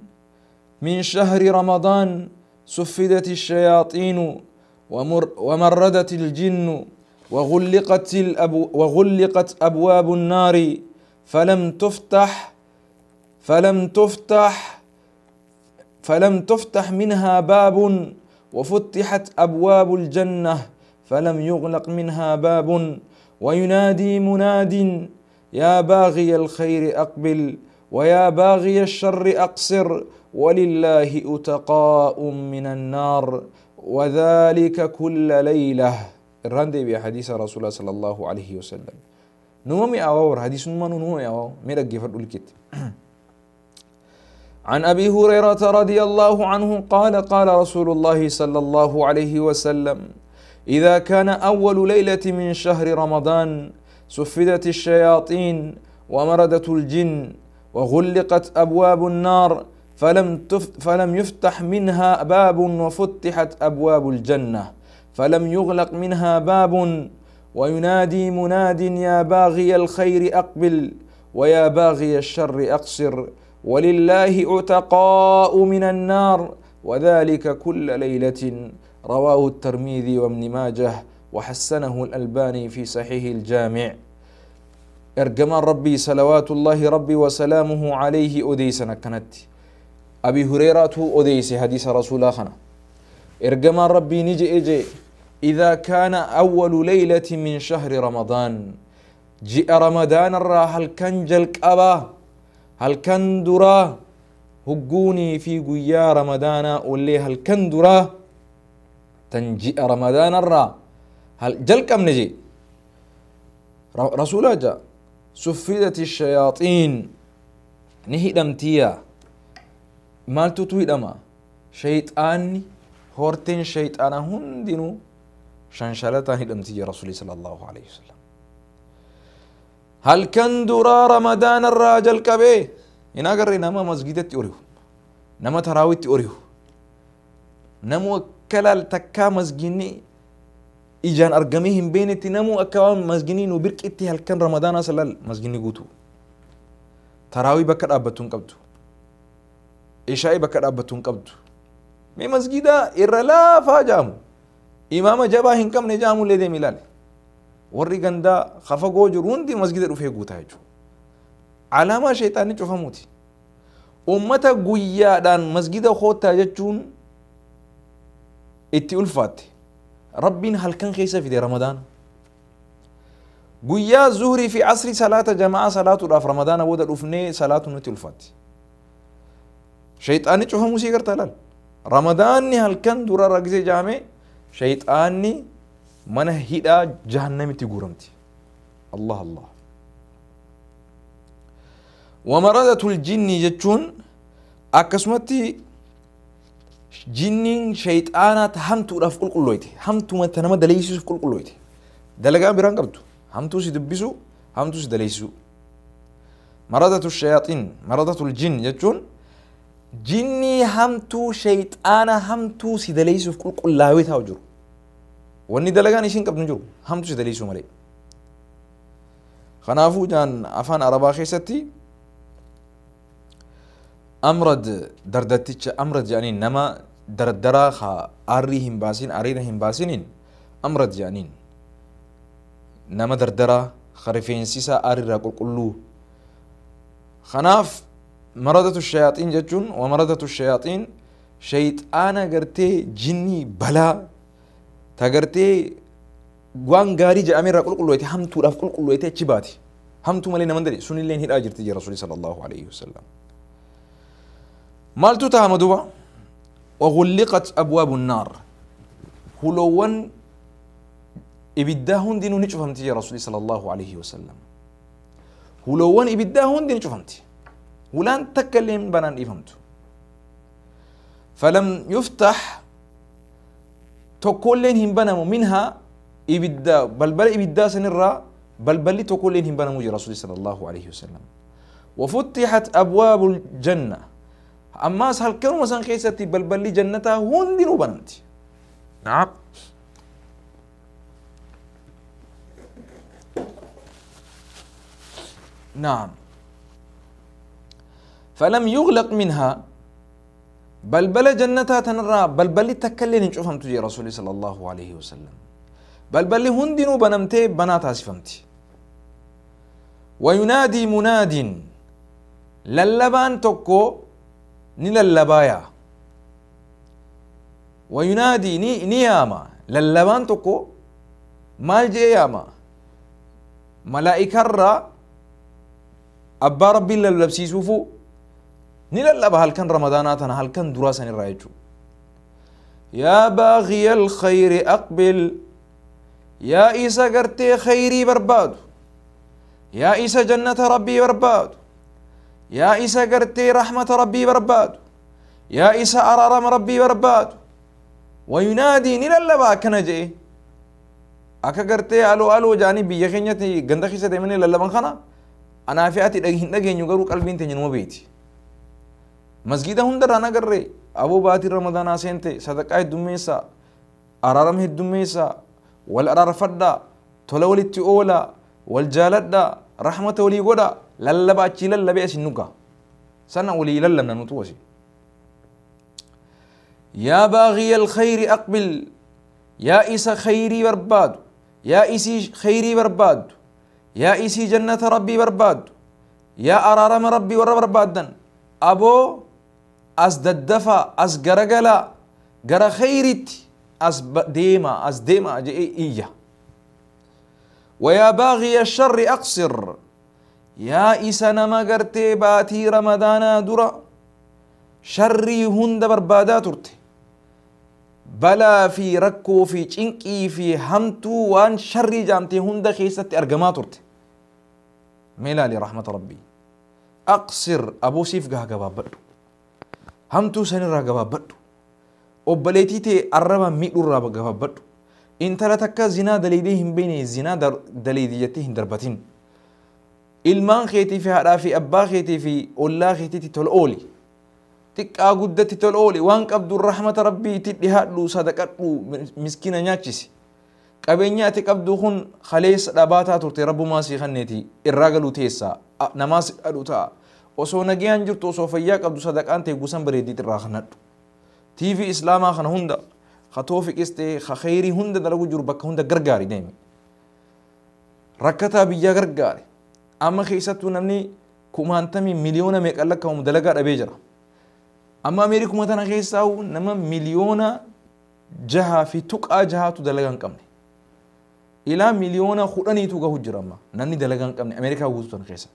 من شهر رمضان سفدت الشياطين ومردت الجن وغلقت أبواب النار فلم تفتح منها باب، وفتحت أبواب الجنة فلم يغلق منها باب، وينادي مناد: يا باغي الخير أقبل، ويا باغي الشر أقصر، ولله أتقاء من النار، وذلك كل ليلة. الراندي بحديث رسول الله صلى الله عليه وسلم نومي أواور حديث ما نومي أواو ميرك جفر الكت. عن أبي هريرة رضي الله عنه قال: قال رسول الله صلى الله عليه وسلم: إذا كان أول ليلة من شهر رمضان سفدت الشياطين ومردت الجن وغلقت أبواب النار فلم يفتح منها باب، وفتحت أبواب الجنة فلم يغلق منها باب، وينادي مناد: يا باغي الخير أقبل، ويا باغي الشر أقصر، ولله عتقاء من النار، وذلك كل ليلة. رواه الترمذي وابن ماجه وحسنه الألباني في صحيح الجامع. إرجمان ربي صلوات الله ربي وسلامه عليه أديسنا كانت أبي هريرة أديس حديث رسول الله خنا. إرجمان ربي نجي إجي: إذا كان أول ليلة من شهر رمضان، جاء رمضان الرا هل كان جلك أبا هل كان درا هجوني في قيا رمضان واللي هل كان درا تنجئ رمضان الرا هل جلك أم نجي رسول جاء سفدت الشياطين نهي دمتيا مالتو تويدما شيطان هورتين شيطان هندنو شنشلتا هدمتي رسول صلى الله عليه وسلم. هل كان درا رمضان الراجل كبي هنا قري نما مسجدت أوريو نما تراويت أوريو. Namuu akka laal takkaa masginni ijaan argamee hin beeknetti namuu akka waan masginii nu birqitti halkan ramadaanaa san laal masginni guutuu. Taraawii bakka dhaabbattu hin qabdu. Ishaa'ii bakka dhaabbattu hin qabdu. Mee masgida irra laafaa jaamu. Imaama jabaa hin qabne jaamu illee deemi ilaali. Warri gandaa kafagoo jiru hundi masgida dhufee guutaa jechuudha. Alaamaa sheexaanni cufamuuti. Ummata guyyaadhaan masgida koottaa jechuun itti ulfaatte. Rabbiin halkan keessa fide ramadaana. Guyyaa zuhrii fi asrii salaata jamaa salaatuudhaaf ramadaana booda dhufnee salaatu nutti ulfaatti. Sheexaanni cufamuu sii gartaa laal. Ramadaanni halkan dura ragisee jaame sheexaanni mana hidhaa jahannamitti guuramti. Allah Allah. Wamaradatul jinni jechuun akkasumatti jinniin sheexaanaa ta hamtuudhaaf qulqullooyte. Hamtuma ta nama daleessisuuf qulqullooyte. Dalagaa biraan qabdu. Hamtuu si dubbisu, hamtuu si daleessisu. Maradatu shayaaxiin, maradatul jinn jechuun jinnii hamtuu sheexaana hamtuu si daleessisuuf qulqullaawee taa'u jiru. Wanni dalagaan isiin qabdu hin jiru, hamtuu si daleessisuu malee. Kanaafuu jaan afaan Arabaa keessatti amrad dardatticha amrad jedhaniin nama dardaraa haa aarrii hin baasin ariira hin baasiniin amrad jedhaniin nama dardaraa ka rifeensi isaa aarriirraa qulqulluu. Kanaaf maradatu shayaaxiin jechuun wamaradatu shayaaxiin shayxaana gartee jinnii balaa ta gartee waan gaarii jedhamee irraa qulqulloyte hamtuudhaaf qulqulloyte achi baati. Hamtuu malee nama hin dale sunillee hidhaa jirti jira Rasuulli sallallahu alaihi wasallam. Maaltu ta'ama duuba? Waghulliqat abwaabu nnaar. Huloowwan ibiddaa hundinuu ni cufamti jira Rasuulli sallallahu alaihi wasallam. Huloowwan ibiddaa hundi ni cufamti. Hulaan takka illee banaan dhiifamtu. Falam yuftah tokkolleen hin banamu minhaa ibidda balbala ibiddaa sanirraa balballi tokkolleen hin banamu jira Rasuulli sallallahu alaihi wasallam. Wafuttihat abwaabul janna. Ammaas halkanuma san keessatti balballi jannataa hundinuu banamti. Naam. نعم. فلم يغلق منها بلبل جنتها تنرى بلبل تكلين نشوفهم تجي رسول صلى الله عليه وسلم. بلبل هندنو بنمتي بناتها سفمتي. وينادي مناد للبان تكو نللبايا. وينادي نياما للبان تكو مال جياما ملائكة الرا أبا ربي للبسيسوفو نللبا هل كان رمضاناتنا هل كان دراسة الرايجو. يا باغي الخير أقبل يا إيسا قرتي خيري برباد يا إيسا جنة ربي برباد يا إيسا قرتي رحمة ربي برباد يا إيسا أرارم ربي برباد. وينادي نللبا كنجي أكا قرتي ألو ألو جاني بيخينيتي غندخي سديمني للبان خنا أنا في أتي دغين يغرو قلبين تنين وبيتي مسجد هندر أنا قري أبو باتي رمضان سنتي صدقاء دميسا أرارم هدميسا والأرار فدا تولولتي أولا والجالدا رحمة ولي غدا للبا أتشي للبا أسنوكا سنة ولي للمنا نتوسي. يا باغي الخير أقبل يا إيسا خيري برباد يا إيسي خيري برباد يا إيسي جنة ربي برباد يا أرارم ربي ور بربادن أبو أس ددفا أس غرغلا غر خيرت أس ديما أس ديما إيا. ويا باغي الشر أقصر يا إيسا نما غرتي باتي رمضان درا شري هند بربادا ترتي بلا في ركو في چنكي في همتو وان شري جامتي هند خيست أرجما ترتي ميلالي رحمة ربي أقصر أبو سيف قه قبابدو همتو سنرا قبابدو obboleettii ta'e arraba miidhuurraa gabaabadhu. Intala takka zinaa daleedee hin beekne zinaa daleedii jettee hin darbatin. Ilmaan keetii fi haadhaa fi abbaa keetii fi ollaa keetiitti tola ooli. Xiqqaa guddatti tol ooli waan qabdu rahmata rabbiitti dhihaadhu sadaqadhu miskiina nyaachisi. Qabeenya ati qabdu kun kaleessa dhabaataa turte rabbumaa sii kanneeti irraa galuu teessaa namaa si dhadhu ta'a. Osoo nagayaan jirtu osoo fayyaa qabdu sadaqaan ta'e gusan bareeddiitti irraa kanadhu. TV islaamaa kana hunda ka toofiqis ta'e ka khayrii hunda dalagu jiru bakka hunda gargaari deemi. Rakkataa biyyaa gargaari. Amma keessattuu namni kumaantamii miliyoona meeqan lakkaa'amu dalagaa dhabee jira. Amma Ameerikuma tana keessaa nama 6.6 miliyoonatu dalagaa hin qabne. Ilaa 10 miliyoonatu gahu jira amma namni dalagaa hin qabne Ameerikaa guutuu tana keessa.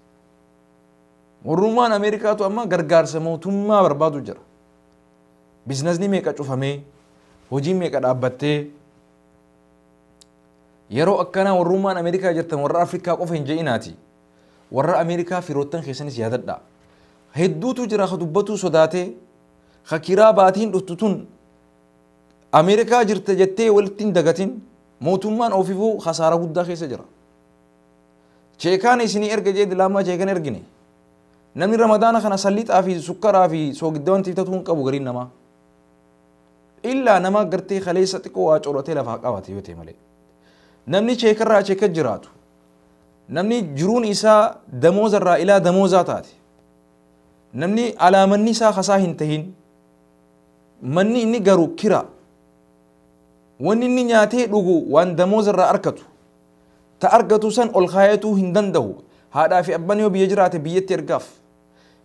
Warrummaan Ameerikaatu amma gargaarsa mootummaa barbaadu jira. Biizinasni meeqa cufamee, hojiin meeqa dhaabbattee, yeroo akkanaa warrummaan Ameerikaa jirtan warra Afrikaa qofa hin je'inaati. Warra Ameerikaa firoottan keessanis yaadadha. Hedduutu jira ka dubbatuu sodaatee, ka kiraa baatiin dhuftu tun Ameerikaa jirte jettee walitti hin dagatin mootummaan ofiifuu khasaaraa guddaa keessa jira. Cheekaan isinii erga jee dilaamaa cheekan ergine. Namni Ramadaana kana salliixaa fi sukkaraa fi soogidda wanti bitatu hin qabu gariin namaa. Illaa nama gartee kaleessa xiqqoo waa coratee lafaa qabate yoo ta'e malee. Namni cheekarraa cheeka jiraatu. Namni jiruun isaa damoozarraa ilaa damoozaa taate. Namni alaamanni isaa kasaa hin tahin. Manni inni garu kira. Wanni inni nyaatee dhugu waan damoozarraa argatu. Ta argatu san ol kaayatuu hin danda'u. Haadhaa fi abbaan yoo biyya jiraate biyyatti ergaaf.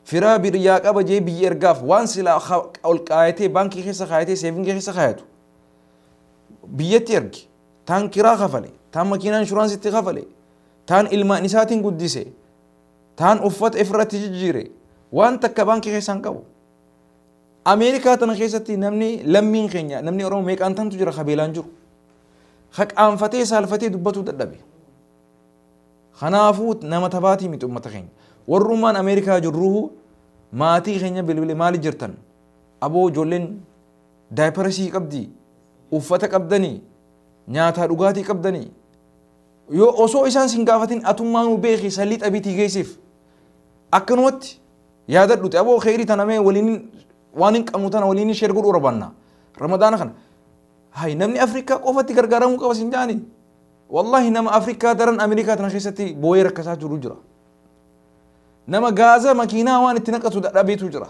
Firaa biyyaa qaba jee biyya ergaaf waan silaa ol kaayatee baankii keessa kaayatee saving keessa kaayatu. Biyyatti ergi. Taan kiraa kafale. Taan makiinaa inshuraansitti kafale. Taan ilmaan isaatiin guddise. Taan uffata ifirratti jijjiire. Waan takka baankii keessa hin qabu. Ameerikaa tana keessatti namni lammiin keenya namni Oromoo meeqaan tantu jira kabeelaan jiru. Haqaanfatee saalfatee dubbatuu dadhabe. Kanaafuu nama tabaatii miti uummata keenya. Warrummaan Ameerikaa jirruhu maatii keenya bilbile maali jirtan? Aboo ijoolleen diaper qabdii, uffata qabdanii, nyaataa dhugaatii qabdanii. Yoo osoo isaan sin gaafatin atummaanuu beeki salliixa bitii geessiif. Akkanumatti yaadadhuti aboo kheyrii tana mee waliin waan hin qabnu tana waliin share godhuu barbaanna. Ramadaana kana. Hay namni Afrikaa qofatti gargaaramuu qaba sin jaani. Wallahi nama Afrikaa daran Ameerikaa tana keessatti boo'ee rakkasaa jiru jira. Nama gaaza makiinaa waan itti naqatu dadhabeetu jira.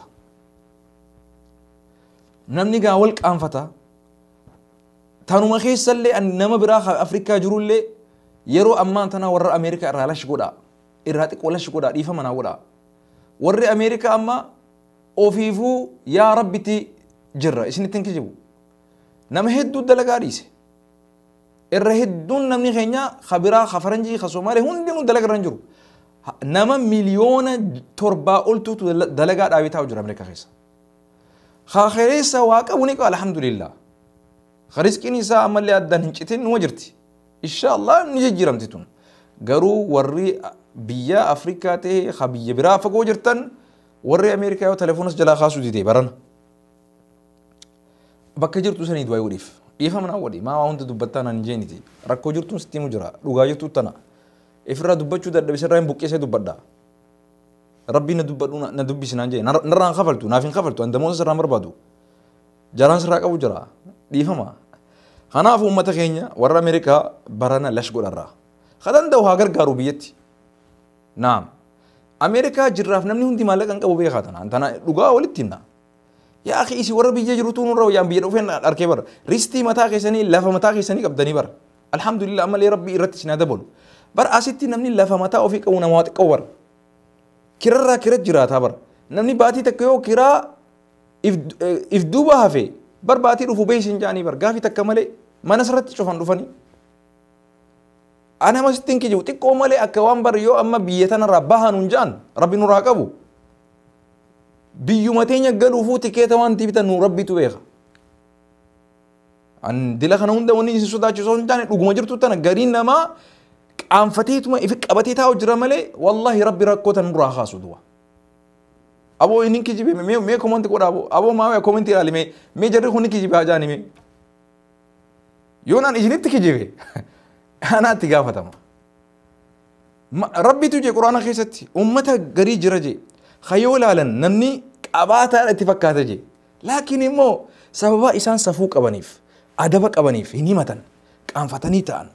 Namni gaa wal qaanfata. Tanuma keessallee nama biraa Afrikaa jirullee yeroo ammaan tana warra Ameerikaa irraa lash godhaa. Irraa xiqqoo lash godhaa dhiifama naa godhaa. Warri Ameerikaa amma ofiifuu yaa rabbitti jirra isinitti hin kijibu. Nama hedduu dalagaa dhiise. Irra hedduun namni keenya ka biraa ka faranjii ka Somaalee hundinuu dalagaa irra hin jiru. Nama 7 miliyoona oltuutu dalagaa dhaabee taa'u jira Ameerikaa keessa. Ka keessa waa qabu ni qaba alhamdulillah. Ka rizqiin isaa ammallee addaan hin citin numa jirti. Insha Allah ni jijjiiramti tun. Garuu warri biyya Afrikaa ta'e ka biyya biraa fagoo jirtan warri Ameerikaa yoo teleefoonas jalaa kaasuu didee barana. Bakka jirtu sanii du'aa godhiif. Dhiifama naa godhi maa waa hunda dubbattaa naan hin jeeniti. Rakkoo jirtuun sitti himu jira dhugaa jirtu tana. Ifirraa dubbachuu dadhabe sirraa hin buqqeessee dubbadha. Rabbii na dubbadhu na dubbisi naan jee narraa hin kafaltu naaf hin kafaltu an damoota sirraa hin barbaadu. Jaraan sirraa qabu jira dhiifama. Kanaaf uummata keenya warra Ameerikaa barana lash godharraa. Ka danda'u haa gargaaru biyyatti. Naam. Ameerikaa jirraaf namni hundi maallaqa hin qabu beekaa tana. Tana dhugaa walitti himna. Yaa akhi isi warra biyya jirutu nurra wayyaan biyya dhufeen arkee bara. Ristii mataa keessanii lafa mataa keessanii qabdanii bara. Alhamdulillah ammallee rabbii irratti isin haa dabalu. Bara asitti namni lafa mataa ofii qabu nama waa xiqqoo bara. Kirarraa kira jiraataa bara. Namni baatii takka yoo kiraa if duuba hafe bar baatii dhufu beeysin jaanii bar gaafii takka malee mana sirratti cufan dhufanii. Ana masitti hin kijibu xiqqoo malee akka waan bar yoo amma biyya tanarraa bahan hin jaan rabbi nurraa qabu. Biyyuma teenya galuufuu tikeeta waan bitan nu rabbitu beeka. An dila kana hunda wanni isin sodaachisu hin taane dhuguma jirtu tana gariin namaa qaanfateetuma ifi qabatee taa'u jira malee wallahi rabbi rakkoo tan nurraa kaasu du'a. Aboo inni kijibe mee mee comment godha aboo aboo maa comment ilaali mee mee jarri kun kijibe haa jaani mee. Yoo naan isinitti kijibe anaatti gaafatama. Rabbitu je quraana keessatti ummata garii jira je kayyoo ilaalan namni Qabaataa itti fakkaata jee. Laakiin immoo sababa isaan safuu qabaniif adaba qabaniif hin himatan, qaanfatanii ta'an.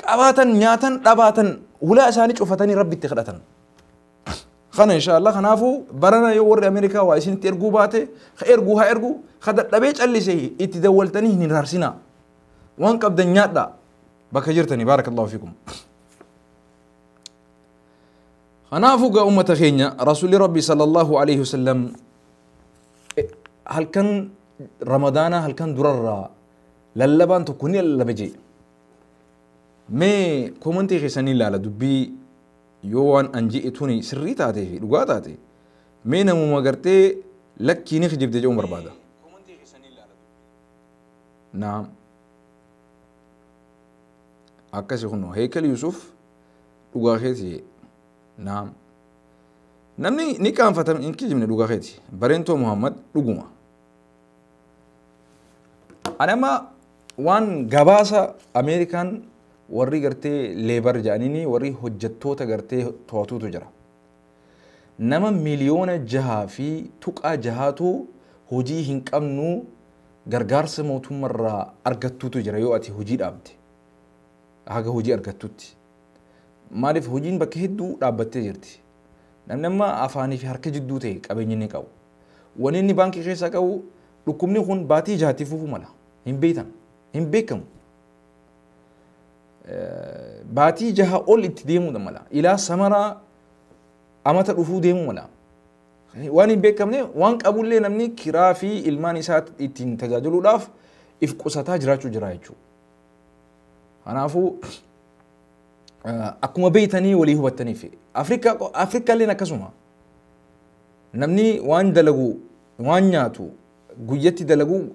Qabaatan nyaatan dhabaatan hulaa isaanii cufatanii rabbitti kadhatan. Kana insha Allah kanaafuu barana yoo warri Ameerikaa waa isinitti erguu baate ka erguu haa ergu, ka dadhabee callise itti dawwaltanii hin raarsinaa. Waan qabdan nyaadhaa bakka jirtanii. Baarakallahu fiikum. Kanaafuu gaa ummata keenya, rasuulli rabbi sallallahu alaihi wasallam halkan ramadaanaa halkan durarraa lallabaan tokko ni lallaba jee. Mee koomantii keessanii ilaala, dubbii yoo waan an je'e tuni sirrii taatee fi dhugaa taate mee namuma gartee lakkii ni kijibde jedhuun barbaada. Naam. Akkasi kunoo Heekal Yusuf dhugaa keeti. Naam. Namni ni qaanfatame hin kijibne, dhugaa keeti. Bareentoo Muhammad dhuguma. Ani amma waan gabaasa Ameerikaan warri gartee labor jedhaniini warri hojjettoota gartee to'atuutu jira. Nama 6.6 miliyoonatu hojii hin qabnu, gargaarsa mootummaarraa argattuutu jira yoo ati hojii dhaabde. Haga hojii argattutti. Maaliif hojiin bakka hedduu dhaabbattee jirti. Namni amma afaanii fi harka jidduu ta'e qabeenya inni qabu. Wanni inni baankii keessaa qabu dhukkubni kun baatii 6tti fufuu mala. Hin beektan. Hin beekamu. Baatii 6 ol itti deemuu mala. Ilaa samaraa amata dhufuu deemuu mala. Waan hin beekamne waan qabullee namni kiraa fi ilmaan isaa ittiin tajaajiluudhaaf if qusataa jiraachuu jira jechuudha. Kanaafuu akkuma beeytanii walii hubattaniif Afrikaalleen akkasuma namni waan dalagu waan nyaatu guyyatti dalagu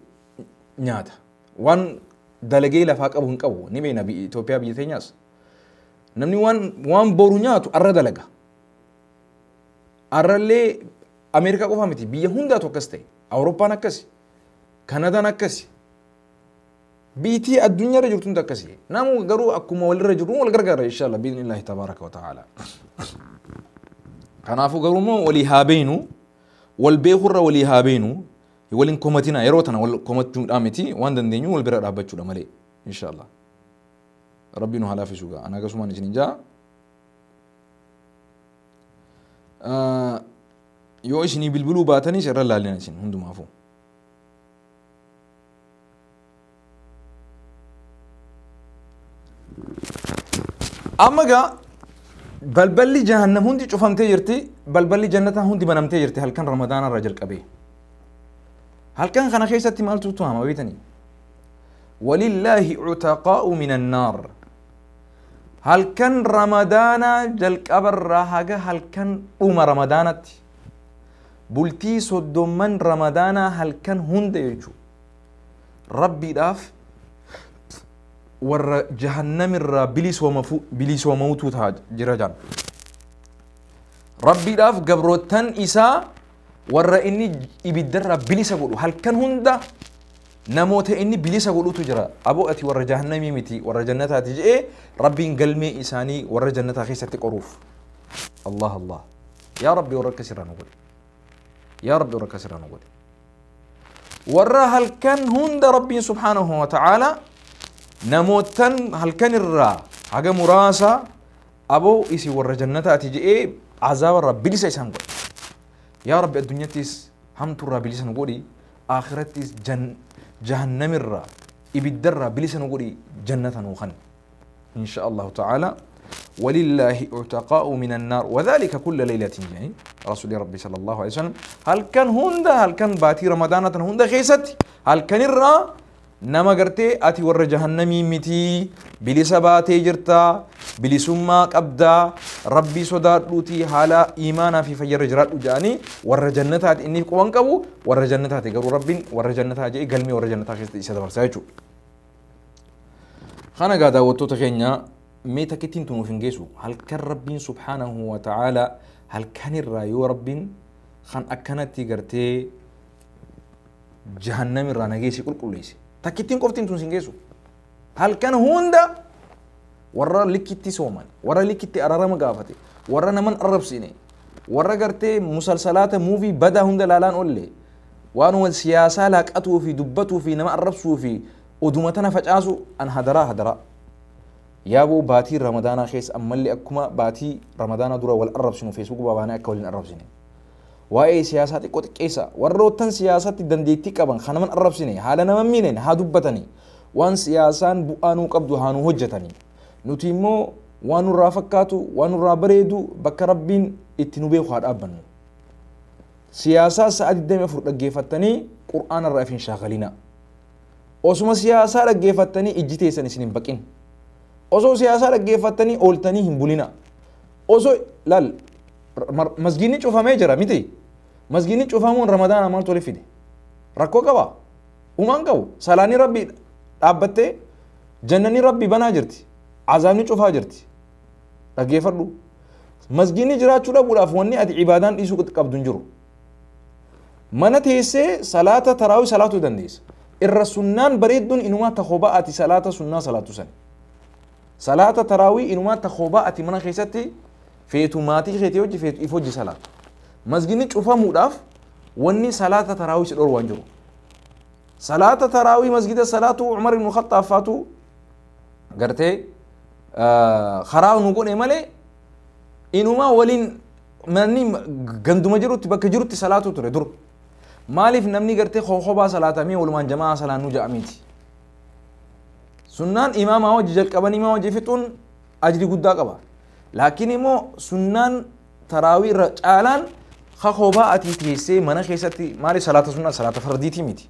nyaata, waan dalagee lafaa qabu hin qabu, ni beekna. Itoophiyaa biyya teenyaas namni waan boru nyaatu arra dalaga. Arrallee Ameerikaa qofa miti, biyya hundaatu akkas ta'e. Awurooppaan akkasi, Kanadaan akkasi, biitii addunyaarra jirtu hundi akkasi. Namu garuu akkuma walirra jiru wal gargaara inshallah biidhnillahi tabaaraka wa ta'ala. Kanaafuu garuu immoo walii haa beeynu, wal beekurra walii haa beeynu, waliin komatina. Yeroo tana wal komachuudhaa miti, waan dandeenyu wal bira dhaabbachuudha malee inshallah. Rabbi nu haa laaffisu. Gaa ana akkasumaan isin jaa, yoo isinii bilbiluu baatanis irra laalina isin hundumaafuu. Amma gaa balballi jahannam hundi cufamtee jirti, balballi jannataa hundi banamtee jirti halkan ramadaana irraa jalqabee. Halkan kana keessatti maaltu tuhama beetanii? Walillaahi cutaqaa'u min annaar. Halkan ramadaanaa jalqabarraa haga halkan dhuma ramadaanatti bultii 30n ramadaanaa halkan hunda jechuu rabbiidhaaf warra jahannamirraa bilisoomamutu ta'a jira jaan. Rabbiidhaaf gabroottan isaa warra inni ibiddarraa bilisa godhu, halkan hunda namoota inni bilisa godhutu jira. Aboo ati warra jahannamii miti, warra jannataati je'ee rabbiin galmee isaanii warra jannataa keessatti qoruuf. Allah Allah. Yaa Rabbi, warra akkasirraa nu godhi. Yaa Rabbi, warra akkasirraa nu godhi. Warra halkan hunda rabbiin subhaanahu wa ta'ala namootan halkan irraa haga muraasa aboo isi warra jannataati je'ee azaaba irraa bilisa isaan godhe. Yaa Rabbi, addunyattis hamtuurraa bilisa nu godhi, akhirattis jahannamirraa ibiddarraa bilisa nu godhi, jannata nuu kan. إن شاء الله تعالى ولله عتقاء من النار وذلك كل ليلة يعني رسول ربي صلى الله عليه وسلم halkan hunda, halkan baatii ramadaanaa hunda keessatti halkan irraa nama gartee ati warra jahannamii miti, bilisa baatee jirtaa, bilisummaa qabdaa, rabbii sodaadhuutii haala iimaanaa fi fayyarra jiraadhu jedhanii warra jannataati inni quban qabu warra jannataati, garuu rabbiin warra jannataa jedhee galmee warra jannataa keessatti isa dabarsaa jechuudha. Kana gaa daawwattoota keenya, mee takkittiin tunuuf hin geessu halkan rabbiin subhaanahu wa ta'aala halkanirraa yoo rabbiin kan akkanatti gartee jahannamirraa nageessi qulqulleesse, takkittiin qoftiin tun sin geessu. Halkan hunda warra likkitti sooman, warra likkitti araarama gaafate, warra naman arrabsine. Warra gartee musalsalaata muuvii badaa hunda laalaan oolle waanuma siyaasaa laaqatuu fi dubbatuu fi nama arrabsuu fi oduma tana facaasu an hadaraa hadaraa. Yaaboo baatii ramadaanaa keessa ammallee akkuma baatii ramadaanaa dura wal arrabsinu feesbuuk babaanee akka waliin arrabsine. Waa'ee siyaasaa xiqqoo xiqqeessa warroottan siyaasatti dandeettii qaban kan naman arrabsine haala nama miineen haa dubbatanii waan siyaasaan bu'aa nuu qabdu haa nuu hojjetanii nuti immoo waan nurraa fakkaatu waan nurraa bareedu bakka rabbiin itti nu beeku haa dhaabbannu. Siyaasaa sa'a 24 dhaggeeffattanii qur'aana irraa hin shaakalina. Osuma siyaasaa dhaggeeffattanii ijji teessan isin hin baqin. Osoo siyaasaa dhaggeeffattanii ooltanii hin bulina. Osoo laal masgiinni cufamee jira miti. Masgiinni cufamuun ramadaana maaltu walitti fide? Rakkoo qaba. Uumaan qabu. Salaanni rabbii dhaabbattee jannanni rabbii banaa jirti. Azaabni cufaa jirti. Dhaggeeffadhu. Masgiinni jiraachuu dhabuudhaaf wanni ati ibaadaan dhiisuu qabdu hin jiru. Mana teessee salaata taraawii salaatuu dandeessa. Irra sunnaan bareedduun inumaa takobaa ati salaata sunnaa salaatu sani. Salaata taraawii inumaa takobaa ati mana keessatti feetu maatii keetii hojii feetu if hojii salaatu. Masgiinni cufamuudhaaf wanni salaata taraawii si dhorwaan jiru. Salaata taraawii masgida salaatu Umar ibn Khattaab faatu gartee karaa nu godhe malee inumaa waliin manni ganduma jirutti bakka jirutti salaatu ture dur. Maaliif namni gartee kokobaa salaatamee walumaan jamaa salaannuu ja'amiiti. Sunnaan imaamaa hojii jalqabanii imaama hojii fixuun ajri guddaa qaba. Laakiin immoo sunnaan taraawii irra caalaan kokobaa ati teessee mana keessatti maali salaata sunnaa salaata fardiitii miti.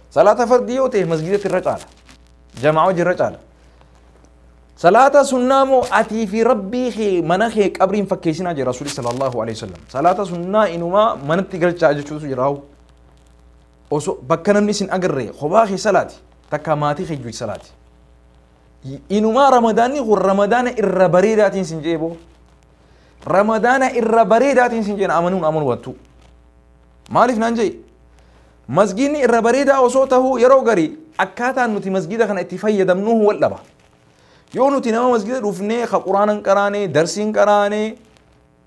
Salaata fardii yoo ta'e masgidatti irra caala. Jamaa hojii irra caala. Salaata sunnaa moo atii fi rabbii kee mana kee qabriin fakkeessinaa jira Rasuulli sallallahu alaihi wasallam. Salaata sunnaa inumaa manatti galchaa jechuutu jira. Osoo bakka namni isin agarree kophaa kee salaati takka maatii kee hojii salaati. Inumaa ramadaanni kun ramadaana irra bareedaatiin sin jeeboo. Ramadaana irra bareedaatiin sin jeena amanuun amanuu wattu. Maaliif naan jee? Masgiinni irra bareedaa osoo tahuu yeroo garii akkaataan nuti masgiida kana itti fayyadamnuhu wal dhaba. Yoo nuti nama masgida dhufnee ka quraana hin qaraane, darsii hin qaraane,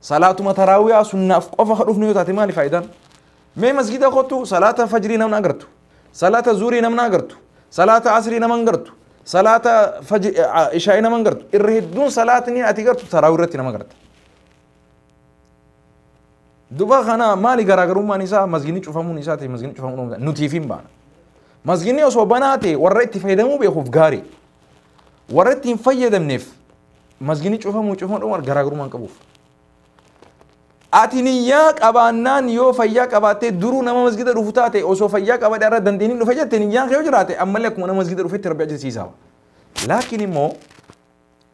salaatuma taraawiyaa sunnaaf qofa ka dhufnu yoo taate maali faayidaan? Mee masgida kottu salaata fajrii namna agartu, salaata zuurii namna agartu, salaata asrii nama agartu, salaata ishaa'ii nama agartu. Irra hedduun salaatni ati gartu taraawii irratti nama agarta. Duba kana maali garaagarummaan isaa masginni cufamuun isaa ta'e masginni cufamuun nutiif hin baana. Masginni osoo banaa ta'e warra itti fayyadamuu beekuuf gaarii. Warra itti hin fayyadamneef masginni cufamuu cufamuu dhuma garaagarummaan qabuuf. Ati niyyaa qabaannaan yoo fayyaa qabaattee duruu nama masgida dhufu taate osoo fayyaa qabadhe irra dandeenye dhufe jette niyyaan kee yoo jiraate ammallee akkuma nama masgida dhufetti rabbi ajjeesiisaa. Laakiin immoo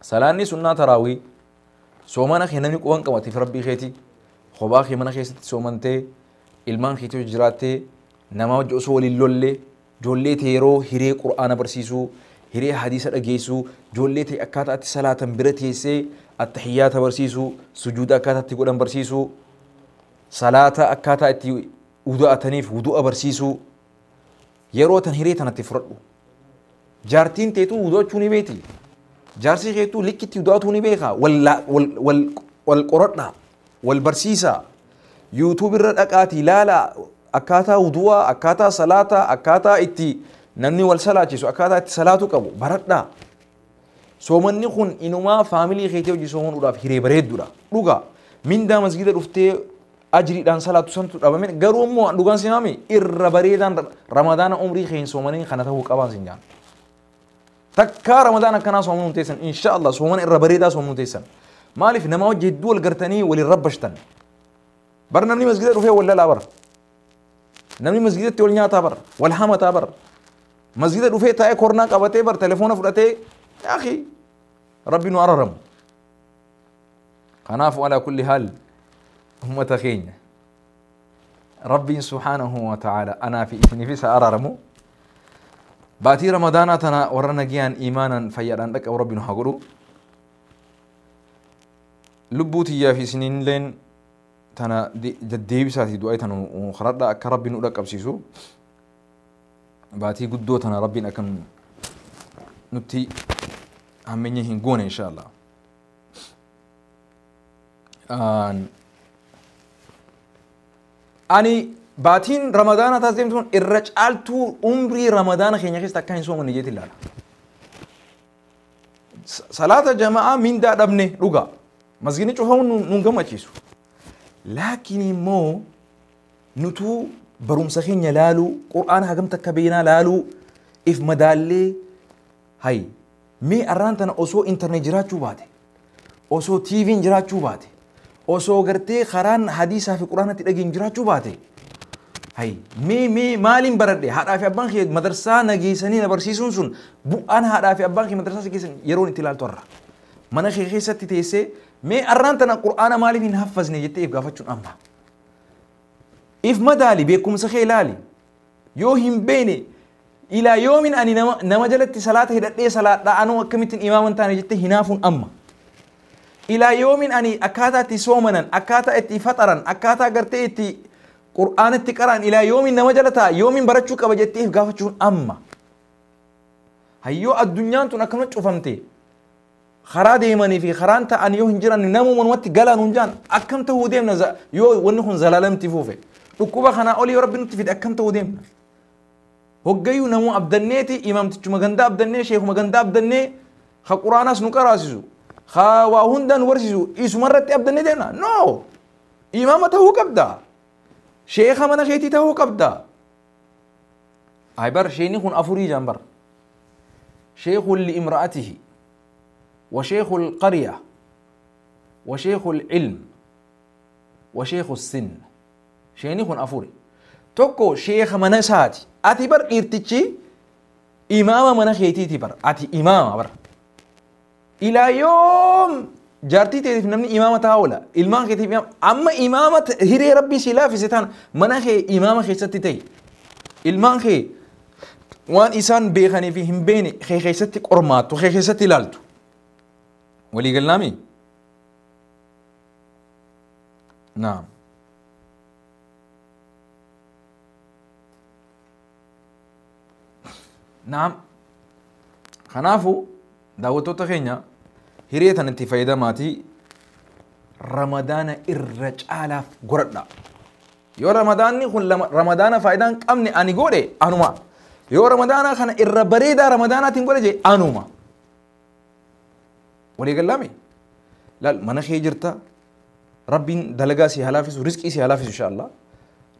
salaanni sunnaa taraawii soomana kee namni quban qabateef rabbii keeti kophaa kee mana keessatti soomantee ilmaan keetii hojii jiraattee nama hojii osoo waliin lollee ijoollee ta'e yeroo hiree qur'aana barsiisuu hiree hadiisa dhageessuu ijoollee ta'e akkaataa itti salaatan bira teessee attahiyyaata barsiisuu sujuuda akkaataa itti godhan barsiisuu salaata akkaataa itti wudu'ataniif wudu'a barsiisuu yeroo tan hiree tanatti fudhadhu. Jaartiin teetuu wudu'achuu ni beeti. Jaarsi keetuu likkitti wudu'atuu ni beeka. Wal qoradhaa. Wal barsiisaa. Yuutuub irra dhaqaatii ilaalaa akkaataa wudu'aa, akkaataa salaataa, akkaataa itti namni wal salaachisu, akkaataa itti salaatu qabu baradhaa. Soomanni kun inumaa faamilii keetii hojii soomanuudhaaf hiree bareedduudha. Dhugaa mindaa masgida dhuftee ajriidhaan salaatu santu dhabame garuu immoo dhugaan simaami irra bareedaan ramadaana umrii kee hin soomaniin kana ta'uu qabaan sin jaan. Takkaa ramadaana akkanaa soomanuun teessan insha Allah soomana irra bareedaa soomanuun teessan. Maaliif nama hojii hedduu wal gartanii waliin rabbashtan. Bar namni masgida dhufee wal lalaa bara. Namni masgidatti wal nyaataa bara. Wal hamataa bara. Masgida dhufee taa'ee kornaa qabatee bar telefoona fudhatee yaaqi rabbi nu araramu. Kanaafuu alaa kulli haal ummata keenya rabbiin subhaanahu wa ta'aala anaa fi isiniifis haa araaramu. Baatii ramadaanaa tana warra nagiyaan iimaanan fayyaadhaan dhaqqabu rabbi nu haa godhu. Lubbuu tiyyaa fi isiniilleen tana deddeebisaatii du'aa tana karadhaa akka rabbi nu dhaqqabsiisu. Baatii guddoo tana rabbiin akka nutti hammeenya hin goone insha Allah. Ani baatiin Ramadaana taas deemtuun irra caaltuu umrii Ramadaana keenya keessa akka hin soomanne jeetiin ilaala. Salaata jama'aa mindaa dhabne dhuga. Masgiidni cufamuun nun gammachiisu. Laakiin immoo nutuu barumsa keenya laaluu, Qur'aana hagam takka beeknaa laaluu, if madaallee hay mee arraan tana osoo intarneet jiraachuu baate, osoo tiiviin jiraachuu baate, osoo gartee karaan hadiisaa fi quraanatti dhageen jiraachuu baate, hay mee maaliin baradhe? Haadhaa fi abbaan kee madarsaa na geessanii na barsiisuun sun bu'aan haadhaa fi abbaan kee madarsaa si geessan yeroon itti ilaaltu har'a. Mana kee keessatti teessee mee arraan tana quraana maaliif hin haffazne jettee if gaafachuun amma. If madaali, beekumsa kee ilaali. Yoo hin beene ilaa yoomin ani nama jalatti salaata hidhadhee salaadhaa anuu akkamittiin imaama hin taane jettee hinaafuun amma. Ilaa yoomin ani akkaataa itti soomanan, akkaataa itti faxaran, akkaataa gartee itti qur'aanatti qara'an ilaa yoomin nama jala taa'a, yoomin barachuu qaba jettee if gaafachuun amma. Hayyoo addunyaan tun akkanuma cufamte karaa deemanii fi karaan ta'an yoo hin jiran namuma namatti galaan hin jiran akkam ta'uu deemna yoo wanni kun zalaalamti fuufe. Dhukkuba kanaa olii yoo rabbi nutti fide akkam ta'uu deemna. Hoggayyuu namuu abdanneeti imaamtichuma gandaa abdannee sheekuma gandaa abdannee ka quraanaas nu qaraasisu ka waa hundaa nu barsiisu isumarratti abdannee deemna. No! Imaama ta'uu qabda. Sheeka mana keetii ta'uu qabda. Ay bar sheeni kun afurii jaan bar. Sheekun liimra'atihi wa sheekul qarya wa sheekul ilm wa sheekul sin. Sheeni kun afuri. Tokko sheeka mana isaati. Ati bar dhiirtichi imaama mana keetiiti bar. Ati imaama bar. Ilaa yoom jaartii teetiif namni imaama ta'a oola. Ilmaan keetiif imaama. Amma imaama hiree rabbii si laafise taana mana kee imaama keessatti ta'e. Ilmaan kee waan isaan beekanii fi hin beekne kee keessatti qormaattu, kee keessatti ilaaltu. Walii galnaami? Naam. Naam. Kanaafuu daawwattoota keenya hiree tan itti fayyadamaatii Ramadaana irra caalaaf godhadha. Yoo Ramadaanni kun Ramadaana faayidaa hin qabne ani godhe anuma. Yoo Ramadaana kana irra bareedaa Ramadaanaatiin godhe jee anuma. Walii galaami? Laal mana kee jirta. Rabbiin dalagaa si halaafisu, rizqii si halaafisu inshaAllah.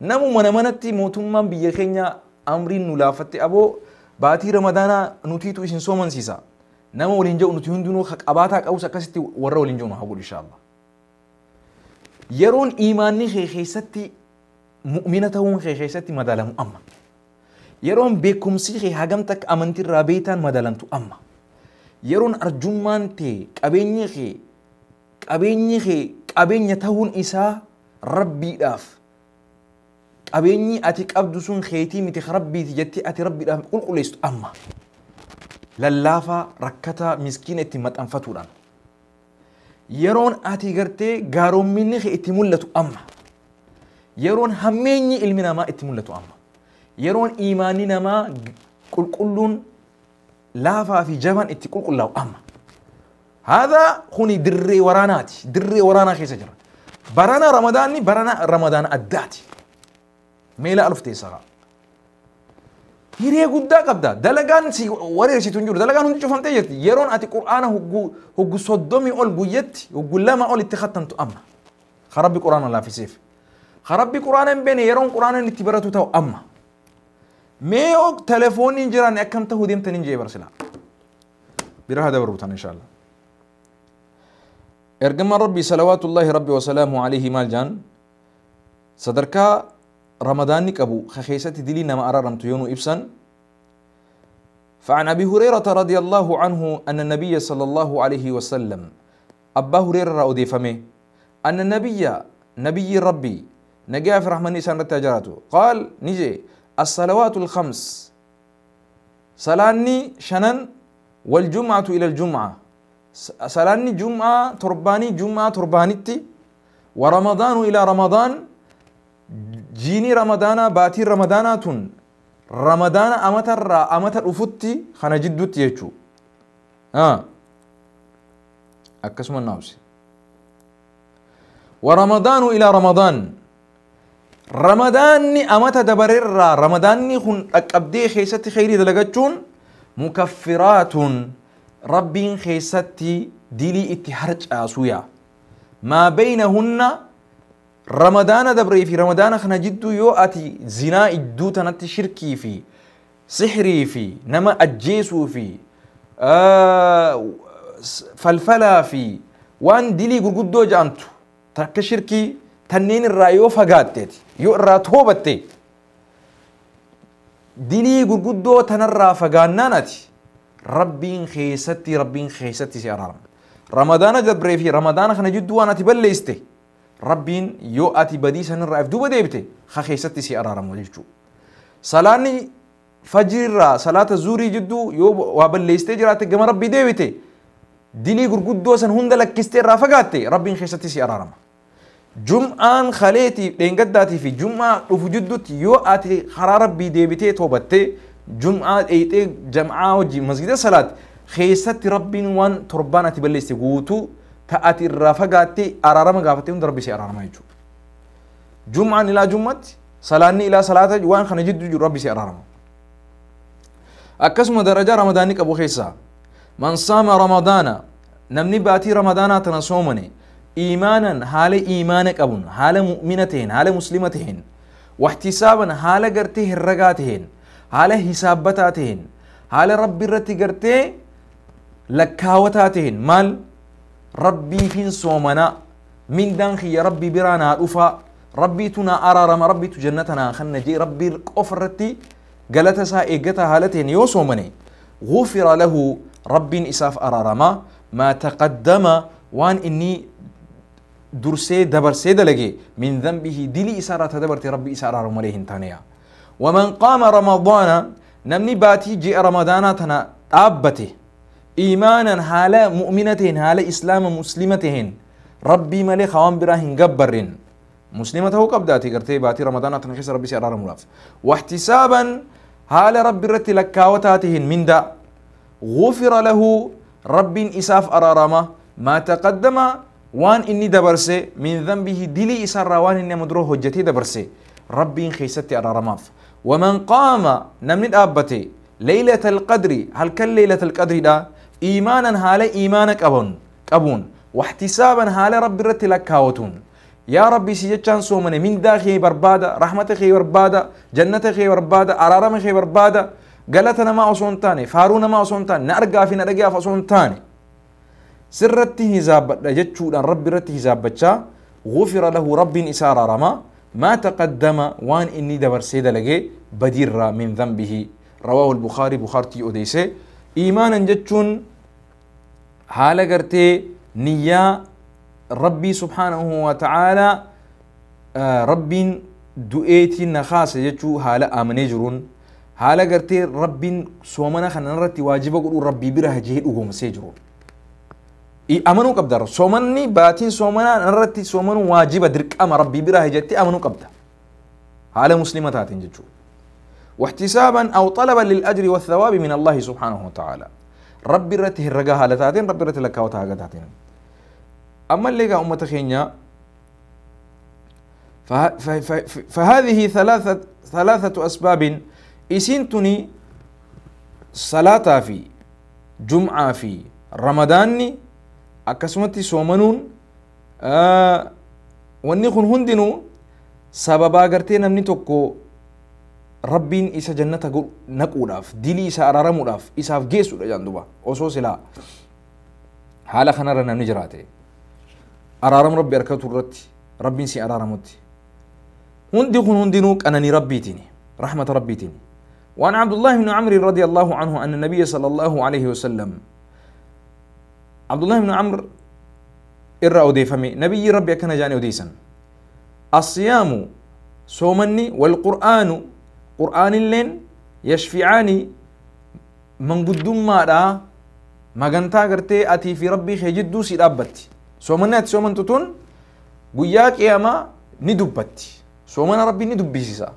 Namu mana manatti mootummaan biyya keenya amriin nu laafatte aboo baatii Ramadaanaa nutiitu isin soomansiisa. Nama waliin jedhu nuti hundinuu qabaataa qabus akkasitti warra waliin jedhu haa godhu inshaAllah. Yeroon iimaanni kee keessatti mu'mina ta'uun kee keessatti madaalamu amma. Yeroon beekumsi kee hagam takka amantiirraa beektaan madaalamtu amma. Yeroon arjummaan tee qabeenyi kee qabeenya ta'uun isaa rabbiidhaaf qabeenyi ati qabdu sun keetii miti rabbiiti jettee ati rabbiidhaaf qulqulleessitu amma. Lallaafaa rakkataa miskiina itti maxxanfatuudhaan. Yeroon ati gartee gaaromminni kee itti mul'atu amma. Yeroon hammeenyi ilmi namaa itti mul'atu amma. Yeroon iimaanni namaa qulqulluun laafaa fi jabaan itti qulqullaa'u amma. Haadha kuni dirree waraanaati. Dirree waraanaa keessa jira. Barana Ramadaanni barana Ramadaana addaati. Meela aluf teessaa. Hiree guddaa qabda. Dalagaan si wareersitu hin jiru. Dalagaan hundi cufamtee jirti. Yeroon ati qur'aana hoggu 30 ol guyyatti hoggu 2 ol itti khattamtu amma. Ka rabbi qur'aana laafiseef. Ka rabbi qur'aana hin beekne yeroon qur'aana itti baratu ta'u amma. Mee yoo telefoonni hin jiraanne akkam ta'uu deemtan hin jee barsila. Bira haa dabarru inshaAllah. Ergamaan Rabbii salawaatullahi rabbi wasalaamu alayhi maal jaan sadarkaa Ramadaanni qabu ka keessatti dilii nama araaramtu yoo nu ibsan. فعن أبي هريرة رضي الله عنه أن النبي صلى الله عليه وسلم أبا هريرة رأودي فمي أن النبي نبي ربي نجا في رحمة نيسان رتاجراته قال نجي الصلوات الخمس صلاني شنن والجمعة إلى الجمعة صلاني جمعة ترباني جمعة تربانيتي ورمضان إلى رمضان جيني رمضان باتي رمضانات رمضان أمتر أمتر أفتي خنا جدوت يجو أكسم الناوسي ورمضان إلى رمضان Ramadaanni amata dabarerraa ramadaanni kun dhaqqabdee keessatti kheyrii dalagachuun mukaffiraatun rabbiin keessatti dilii itti harcaasuya. Maa beynahunna ramadaana dabree fi ramadaana kana jidduu yoo ati zinaa idduu tanatti shirkii fi sihrii fi nama ajjeesuu fi falfalaa fi waan dilii gurguddoo ja'amtu takka shirkii tanneen irraa yoo fagaatteeti yoo irraa toobatte dilii gurguddoo tanarraa fagaannaan ati rabbiin keessatti si araarama. Ramadaana dabree fi ramadaana kana jidduu waan ati balleessite rabbiin yoo ati badii sanirraa if duuba deebite ha keessatti si araaramu jechuudha. Salaanni fajriirraa salaata zuurii jidduu yoo waa balleessitee jiraatte gama rabbii deebite dilii gurguddoo san hunda lakkistee irraa fagaatte rabbiin keessatti si araarama. Jum'aan kaleetii dheengaddaatii fi jum'aa dhufu jidduutti yoo ati karaa rabbii deebitee toobattee jum'aa dheeyxee jam'aa wajjin masgida salaat keessatti rabbiin waan torbaan ati balleessite guutuu ta'ati irraa fagaattee araarama gaafattee hunda rabbi si araarama jechuudha. Jum'aan ilaa jum'atti salaanni ilaa salaata waan kana jidduu jiru rabbi si araarama. Akkasuma darajaa ramadaanni qabu keessaa man saama ramadaana namni baatii ramadaanaa tana soomane إيمانا حال إيمان قبون حال مؤمنتين حال مسلمتين واحتسابا حال قرته الرقاتين حال حسابتاتين حال ربي رتي قرته لكاوتاتين مال ربي فين صومنا من دانخي يا ربي برانا رفا ربي تنا أرارم ربي تجنتنا خلنا جي ربي قفرتي قالتسا إيقتا حالتين يو صومني غفر له ربي إساف أرارما ما تقدم وان إني درسي دبرسي دلقي من ذنبه دلي إسارة تدبرت ربي إسارة رماليهن تانيا. ومن قام رمضان نمني باتي جاء رمضان تنا أبته إيمانا حالة مؤمنتين حالة إسلام مسلمتين ربي ملي خوان براهن قبرين مسلمته قبداتي قرتي باتي رمضان تنا خيس ربي سيارة ملاف واحتسابا حالة ربي رتي لكاوتاتهن من دا غفر له ربي إساف أرارما ما تقدم وان إني دبرسي من ذنبه دلي إسارة وان إني مدروه هجتي دبرسي ربي خيستي أرارماف. ومن قام نمن أبتي ليلة القدر هل كل ليلة القدر دا إيمانا هالي إيمانك أبون واحتسابا هالي ربي رتي لكاوتون يا ربي سيجتشان سومني من داخي بربادة رحمة خي بربادة جنة خي بربادة أرارم خي بربادة قالتنا ما أصون تاني فارونا ما أصون تاني نأرقا في نرقا في أصون تاني سرتي هزاب جتشو ربي رتي هزاب بتشا غفر له ربي إسارة رما ما تقدم وان إني دبر سيدة لقي بدير من ذنبه. رواه البخاري بخارتي أوديسي. إيمانا جتشون حالة قرتي نية ربي سبحانه وتعالى ربي دؤيتي نخاس جتشو حالة آمني جرون حالة قرتي ربي سومنا خنان رتي واجبة قلو ربي بره جهد أقوم سيجرون أمنو قبدر سومني باتين سومنا نرتي سومن واجبة درك أما ربي بره جتي أمنو قبدر حالة مسلمة تاتين جتشو واحتسابا أو طلبا للأجر والثواب من الله سبحانه وتعالى ربي رته الرجاء حالة تاتين ربي رته لكاوتها تاتين. أما اللي قا أمة خينيا فهذه ثلاثة أسباب إسنتني صلاة في جمعة في رمضان akkasumatti soomanuun wanni kun hundinuu sababaa gartee namni tokko rabbiin isa jannata naquudhaaf dilii isa araaramuudhaaf isaaf geessudha jaan duba osoo silaa haala kanarra namni jiraate araaramu rabbi harkatu irratti rabbiin si araaramutti hundi kun hundinuu qananii rabbiitiin rahmata rabbiitiin. وعن عبد الله بن عمرو رضي الله عنه أن النبي صلى الله عليه وسلم عبد الله بن عمرو إرى أوديفمي نبي ربي كان جاني أوديسا الصيام صومني والقرآن قرآن لين يشفعاني من قدوم ما را ما قنتا قرتي أتي في ربي خيجدو سيد أبتي صومني أتي صومن تتون قياك ياما ندبتي صومنا ربي ندبيسا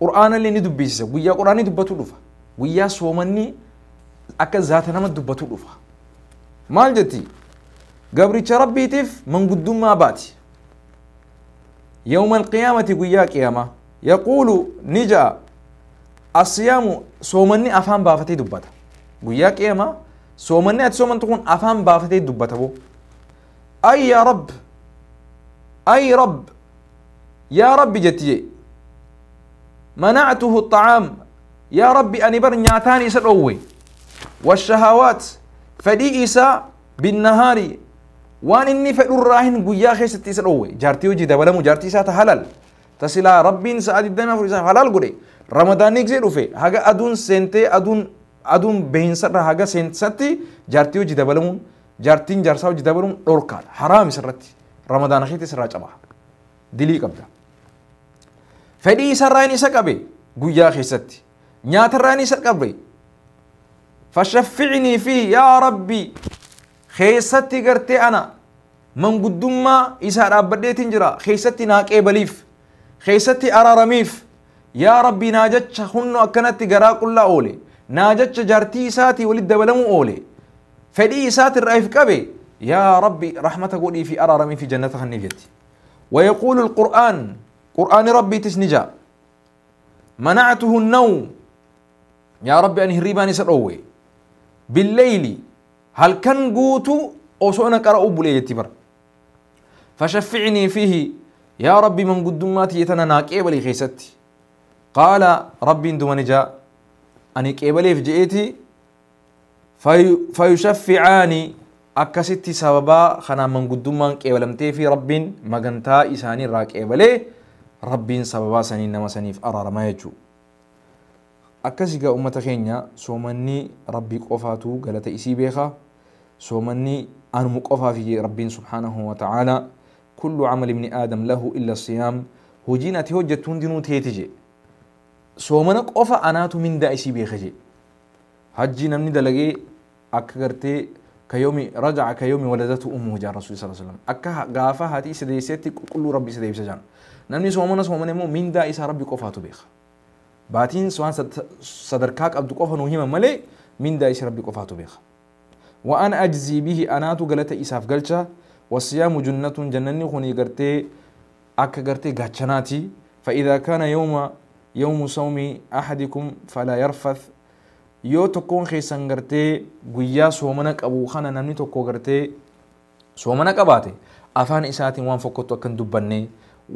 قرآن اللي ندبيسا قيا قرآن ندبتو لفا قيا صومني أكا ذاتنا ما دبتو لفا maal jetti gabricha rabbiitiif manguddummaa baati. يوم القيامة قيا قيامة يقول نجا الصيام صومني أفهم بافتي دبتا قيا قيامة صومني أتصومن تكون أفهم بافتي دبتا بو أي يا رب أي رب يا رب جتي منعته الطعام يا ربي أني بر نياتاني سلوي والشهوات فدي إسا بالنهار وان إني فدور راهن قيا خيستي سلوي جارتي وجي دبلمو جارتي ساتا حلال تسلا ربي سعد الدم فريسا حلال قولي رمضان نيكزي روفي هاجا أدون سنتي أدون بين سر هاجا سنت ستي جارتي وجي دبلمو جارتين جارسا وجي دبلمو أوركال حرام سرتي رمضان خيتي سراج أبا دلي قبدا فدي سرايني سكبي قيا خيستي نياتراني سكبي فشفعني فيه يا ربي خيستي قرتي أنا من قدما إسار أبديت جرا خيستي ناك بليف خيستي أرارميف يا ربي ناجتش خنو أكنت قرا كل أولي ناجتش جارتي ساتي ولد بلمو أولي فدي سات الرأيف كبي يا ربي رحمتك قولي في أرارمي في جنتها النجتي ويقول القرآن قرآن ربي تسنجا منعته النوم يا ربي أنه الريباني سرأوي بالليل هل كان قوتو أو سؤنا كرأو بلي يتبر فشفعني فيه يا ربي من قدماتي يتناك إبلي خيستي قال ربي اندو نجا أني كإبلي في جئتي فيشفعاني أكستي سببا خنا من قدمان كإبلمتي في رب مغنتا إساني راك إبلي ربين سببا سنين نما سنيف أرار ما يجو أكسيغا أمة خينيا سومني ربي قفاتو غلطة إسي بيخا سومني أنمو قفا في ربين سبحانه وتعالى كل عمل ابن آدم له إلا الصيام هجينا تهجة تندنو تيتجي سومنا قفا أناتو من دا إسي بيخا جي حجي نمني دلقي أكغرتي كيوم رجع كيوم ولدته أمه جاء الرسول صلى الله عليه وسلم أكا غافا هاتي سديستي كل ربي سديسجان نمني سومنا سومنا مو من دا إسا ربي قفاتو بيخا باتين سوان صدركاك أبدو قفا نوهيما ملي من دا إسا ربي قفاتو بيخا وأنا أجزي به أناتو غلطة إساف غلطة والصيام جنة جنني خوني غرتي أكا غرتي غاتشناتي فإذا كان يوم صوم أحدكم فلا يرفث yoo tokkoon keessan gartee guyyaa soomana qabu kana namni tokko gartee soomana qabaate afaan isaatiin waan fokkottu akka hin dubbanne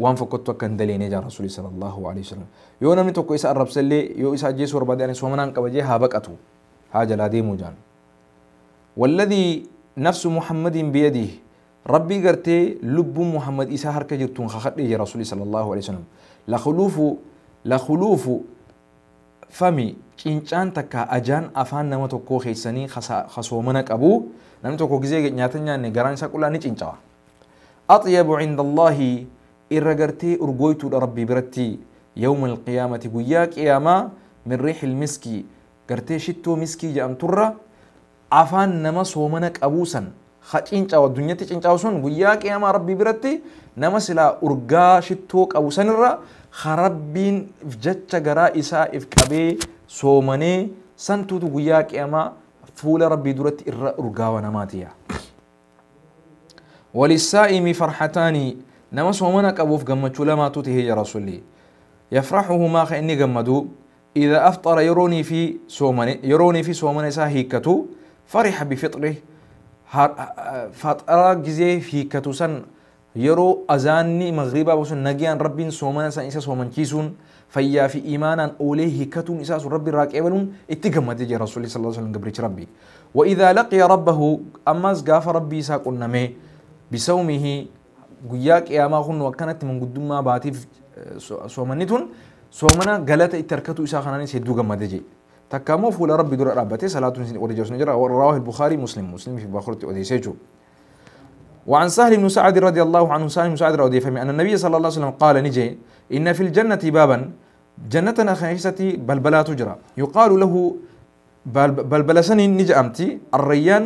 waan fokkottu akka hin daleene jaa rasuuli sallallahu alaihi wasallam yoo namni tokko isa arrabsellee yoo isa ajjeesuu barbaade ani soomanaan qaba jee haa baqatu haa jalaa deemuu jaan والذي نفس محمد بيده ربي قرتي لب محمد إسا هركة جرتون خخدي يا رسول صلى الله عليه وسلم لخلوف فمي cincaan takka ajaan afaan nama tokkoo keessanii kasoomana qabu namni tokko gizee nyaata nyaanne garaan isaa qullaa ni cincawa. Axyabu cinda Allaahi irra gartee urgooytuudha Rabbii biratti yawma alqiyaamati guyyaa qiyaamaa min riixil miskii gartee shittoo miskii jedhamturra afaan nama soomana qabuu san ha cincawa addunyatti cincawu sun guyyaa qiyaamaa Rabbii biratti nama silaa urgaa shittoo qabu sanirra ha Rabbiin jecha garaa isaa if qabee soomanii santuutu guyyaa qiyaamaa fuula Rabbii duratti irra urgaawa namaatiya. Walissaa'imi farxataani nama soomana qabuuf gammachuu lamaatu tahee jira Rasuulli. Yafraxuhumaa ka inni gammadu إذا أفطر يروني في سومني يروني في سومني isaa hiikkatu farixa bifixrih faxara gizee hiikkatu san yeroo azaanni maghribaa sun nagiyaan Rabbiin soomana san isa soomanchiisuun fayyaa fi iimaanaan oolee hiikkatuun isaa sun Rabbi irraa qeebaluun itti gammadee jira Rasuulli sallallahu alaihi wasallam gabrichi Rabbi. وإذا لقي ربه أماس غاف ربي isaa qunname bisawmihi guyyaa qiyaamaa kun akkanatti manguddummaa baatiif soomanni tun soomana galata itti harkatu isaa kanaanis hedduu gammadee jee. Takka immoo fuula Rabbi dura dhaabbatee salaatuun isin warri jirtu jira rawaahu al-Bukhari Muslim Muslim fi Bukhari odeessee jechuudha. وعن سهل بن سعد رضي الله عنه سهل بن سعد رضي الله عنه أن النبي صلى الله عليه وسلم قال نجي إن في الجنة بابا جنتنا خيستي بلبلا تجرى يقال له بلبلا سنين نجي أمتي الريان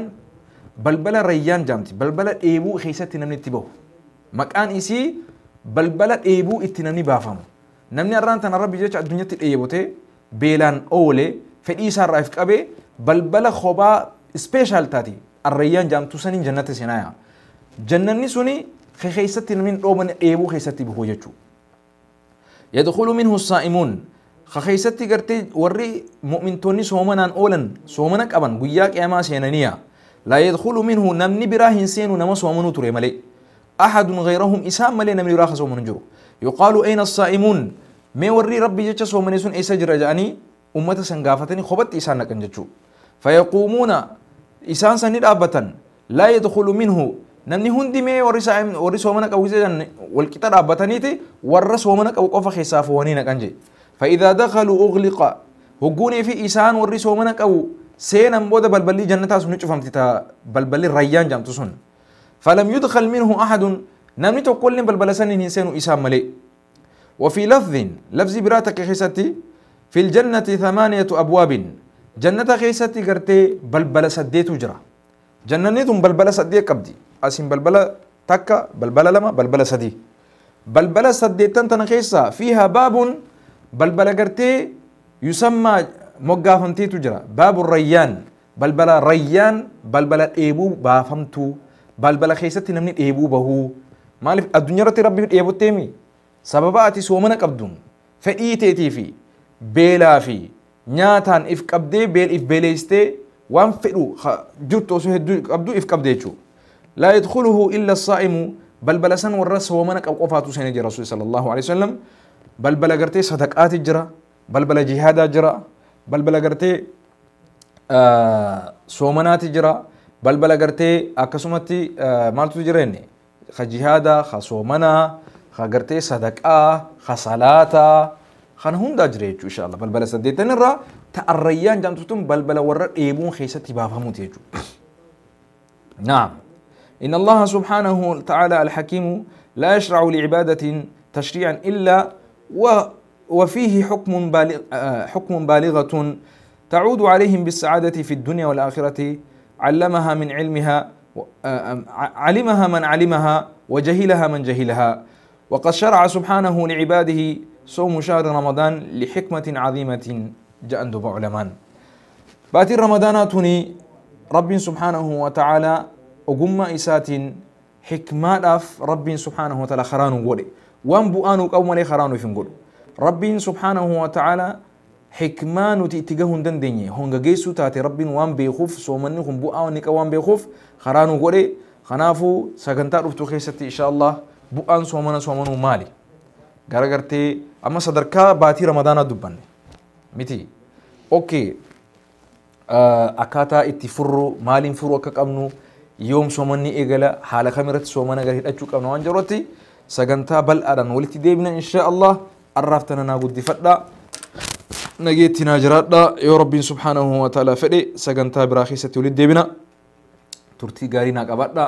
بلبلا ريان جامتي بلبلا إيبو خيستي نمني تبو مكان إسي بلبلا إيبو إتنمني بافهم نمني أرانتنا ربي جيش الدنيا تلإيبوتي بيلان أولي فإيسا الرأيف كأبي بلبلا خبا سبيشال تاتي الريان جامتو سنين جنة سنايا جنني سني خيستي من رومن ايبو خيستي بهو جچو يدخل منه الصائمون خيستي غرتي وري مؤمن توني سومنان اولن سومنا قبن غيا قياما سينانيا لا يدخل منه نمني براهن سينو نما سومنو تري ملي احد غيرهم اسام ملي نمني براه سومن جرو يقال اين الصائمون مي وري ربي جچ سومني سن ايسا جرا جاني امته سنغافتني خبت اسان نكن جچو فيقومون اسان سن دابتن لا يدخل منه نمني هندي مي وري صائم وري سومنا قبو جن والكتا دابتنيتي ور سومنا قبو قفا خيساف وني نكنجي فإذا دخلوا أغلق هجوني في إسان وري سومنا قبو سينم بودا بلبلي جنتا سن چفمتي تا بلبلي ريان جامتو سن فلم يدخل منه أحد نمني تقول بلبل سن إنسان إسان ملي وفي لفظ لفظ براتك خيستي في الجنة 8 أبواب جنة خيستي قرتي بلبل سديت جرا جنة نيتم بلبل سدي قبدي أسين بلبل تكا بلبل لما بلبل سدي بلبل سديتن تنخيسا فيها باب بلبل قرتي يسمى مقافمتي تجرا باب الريان بلبل ريان بلبل ايبو بافمتو بلبل خيستي نمني ايبو بهو مالف الدنيا رتي ربي ايبو تيمي سبباتي سومنا قبدون فئيتي في بيلا في نياتان اف قبدي بيل اف بيليستي وان فدو جرتو سو هدو قبدو اف قبديچو لا يدخله الا الصائم بلبل سن ورس ومنك او قفاتو سنجي رسول صلى الله عليه وسلم بلبل غرتي صدقات جرا بلبل جهاد جرا بلبل غرتي سومنات جرا بلبل غرتي اكسمتي مالتو جريني خجهادا خصومنا خغرتي صدقه خصلاتا خن هوندا جريچو ان شاء الله بلبل سديتن را تأريان جامتتم بلبل ور ايبون خيستي بافمو تيجو نعم إن الله سبحانه وتعالى الحكيم لا يشرع لعبادة تشريعا إلا وفيه حكم بالغ حكم بالغة تعود عليهم بالسعادة في الدنيا والآخرة علمها من علمها علمها من علمها وجهلها من جهلها وقد شرع سبحانه لعباده صوم شهر رمضان لحكمة عظيمة جاء علمان باتي رمضاناتني رب سبحانه وتعالى أقوم إسات حكمة أف رب سبحانه وتعالى خرانو قولي وان بؤانو قوم لي خرانو فين رب سبحانه وتعالى حكمة نتي تجاهن دندني هونغ جيسو تاتي رب وان بيخوف سومني هم بؤانو وان بيخوف خرانو قولي خنافو سجنتا رفتو خيستي إن شاء الله بؤان سومنا سومنو مالي غرغرتي أما صدركا باتي رمضان دبن متي أوكي أكاتا اتفرو مالين فرو كأمنو يوم سومني إجلا حالة خمرة سومنا غير أشوك أمنو أنجروتي سجنتا بل أرن ولتي ديبنا إن شاء الله عرفتنا ناقود دفتا نجيت ناجراتنا يا ربي سبحانه وتعالى فدي سجنتا براخيسة ولد ديبنا ترتي غارينا قبطنا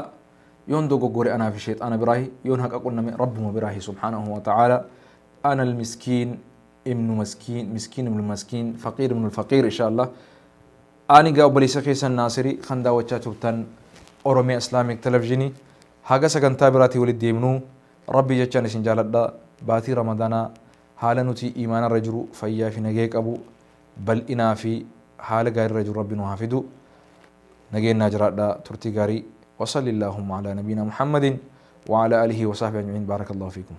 يون دوغو غوري أنا في شيطان براهي يون هك أقولنا من رب براهي سبحانه وتعالى أنا المسكين ابن مسكين مسكين ابن المسكين فقير ابن الفقير إن شاء الله أنا جاوب لي سخيس الناصري خندا وتشاتوتن أورومي إسلاميك تلفزيوني حاجة سكنتا براتي ولد ديمنو ربي جتشاني سنجالدا باتي رمضان حالا نتي إيمان الرجل فيا في نجيك أبو بل إنا في حال غير الرجل ربي نحافظو نجي ناجرات ترتي غاري وصلى اللهم على نبينا محمد وعلى آله وصحبه أجمعين بارك الله فيكم.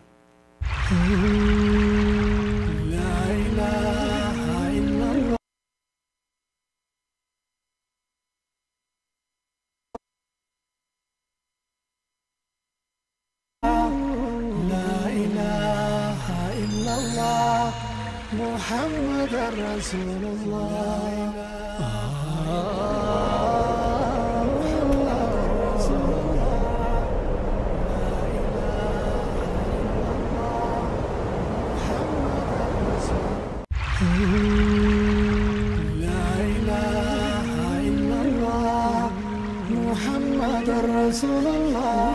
لا إله إلا الله. لا إله إلا الله محمد رسول الله. لا إله إلا الله محمد رسول الله.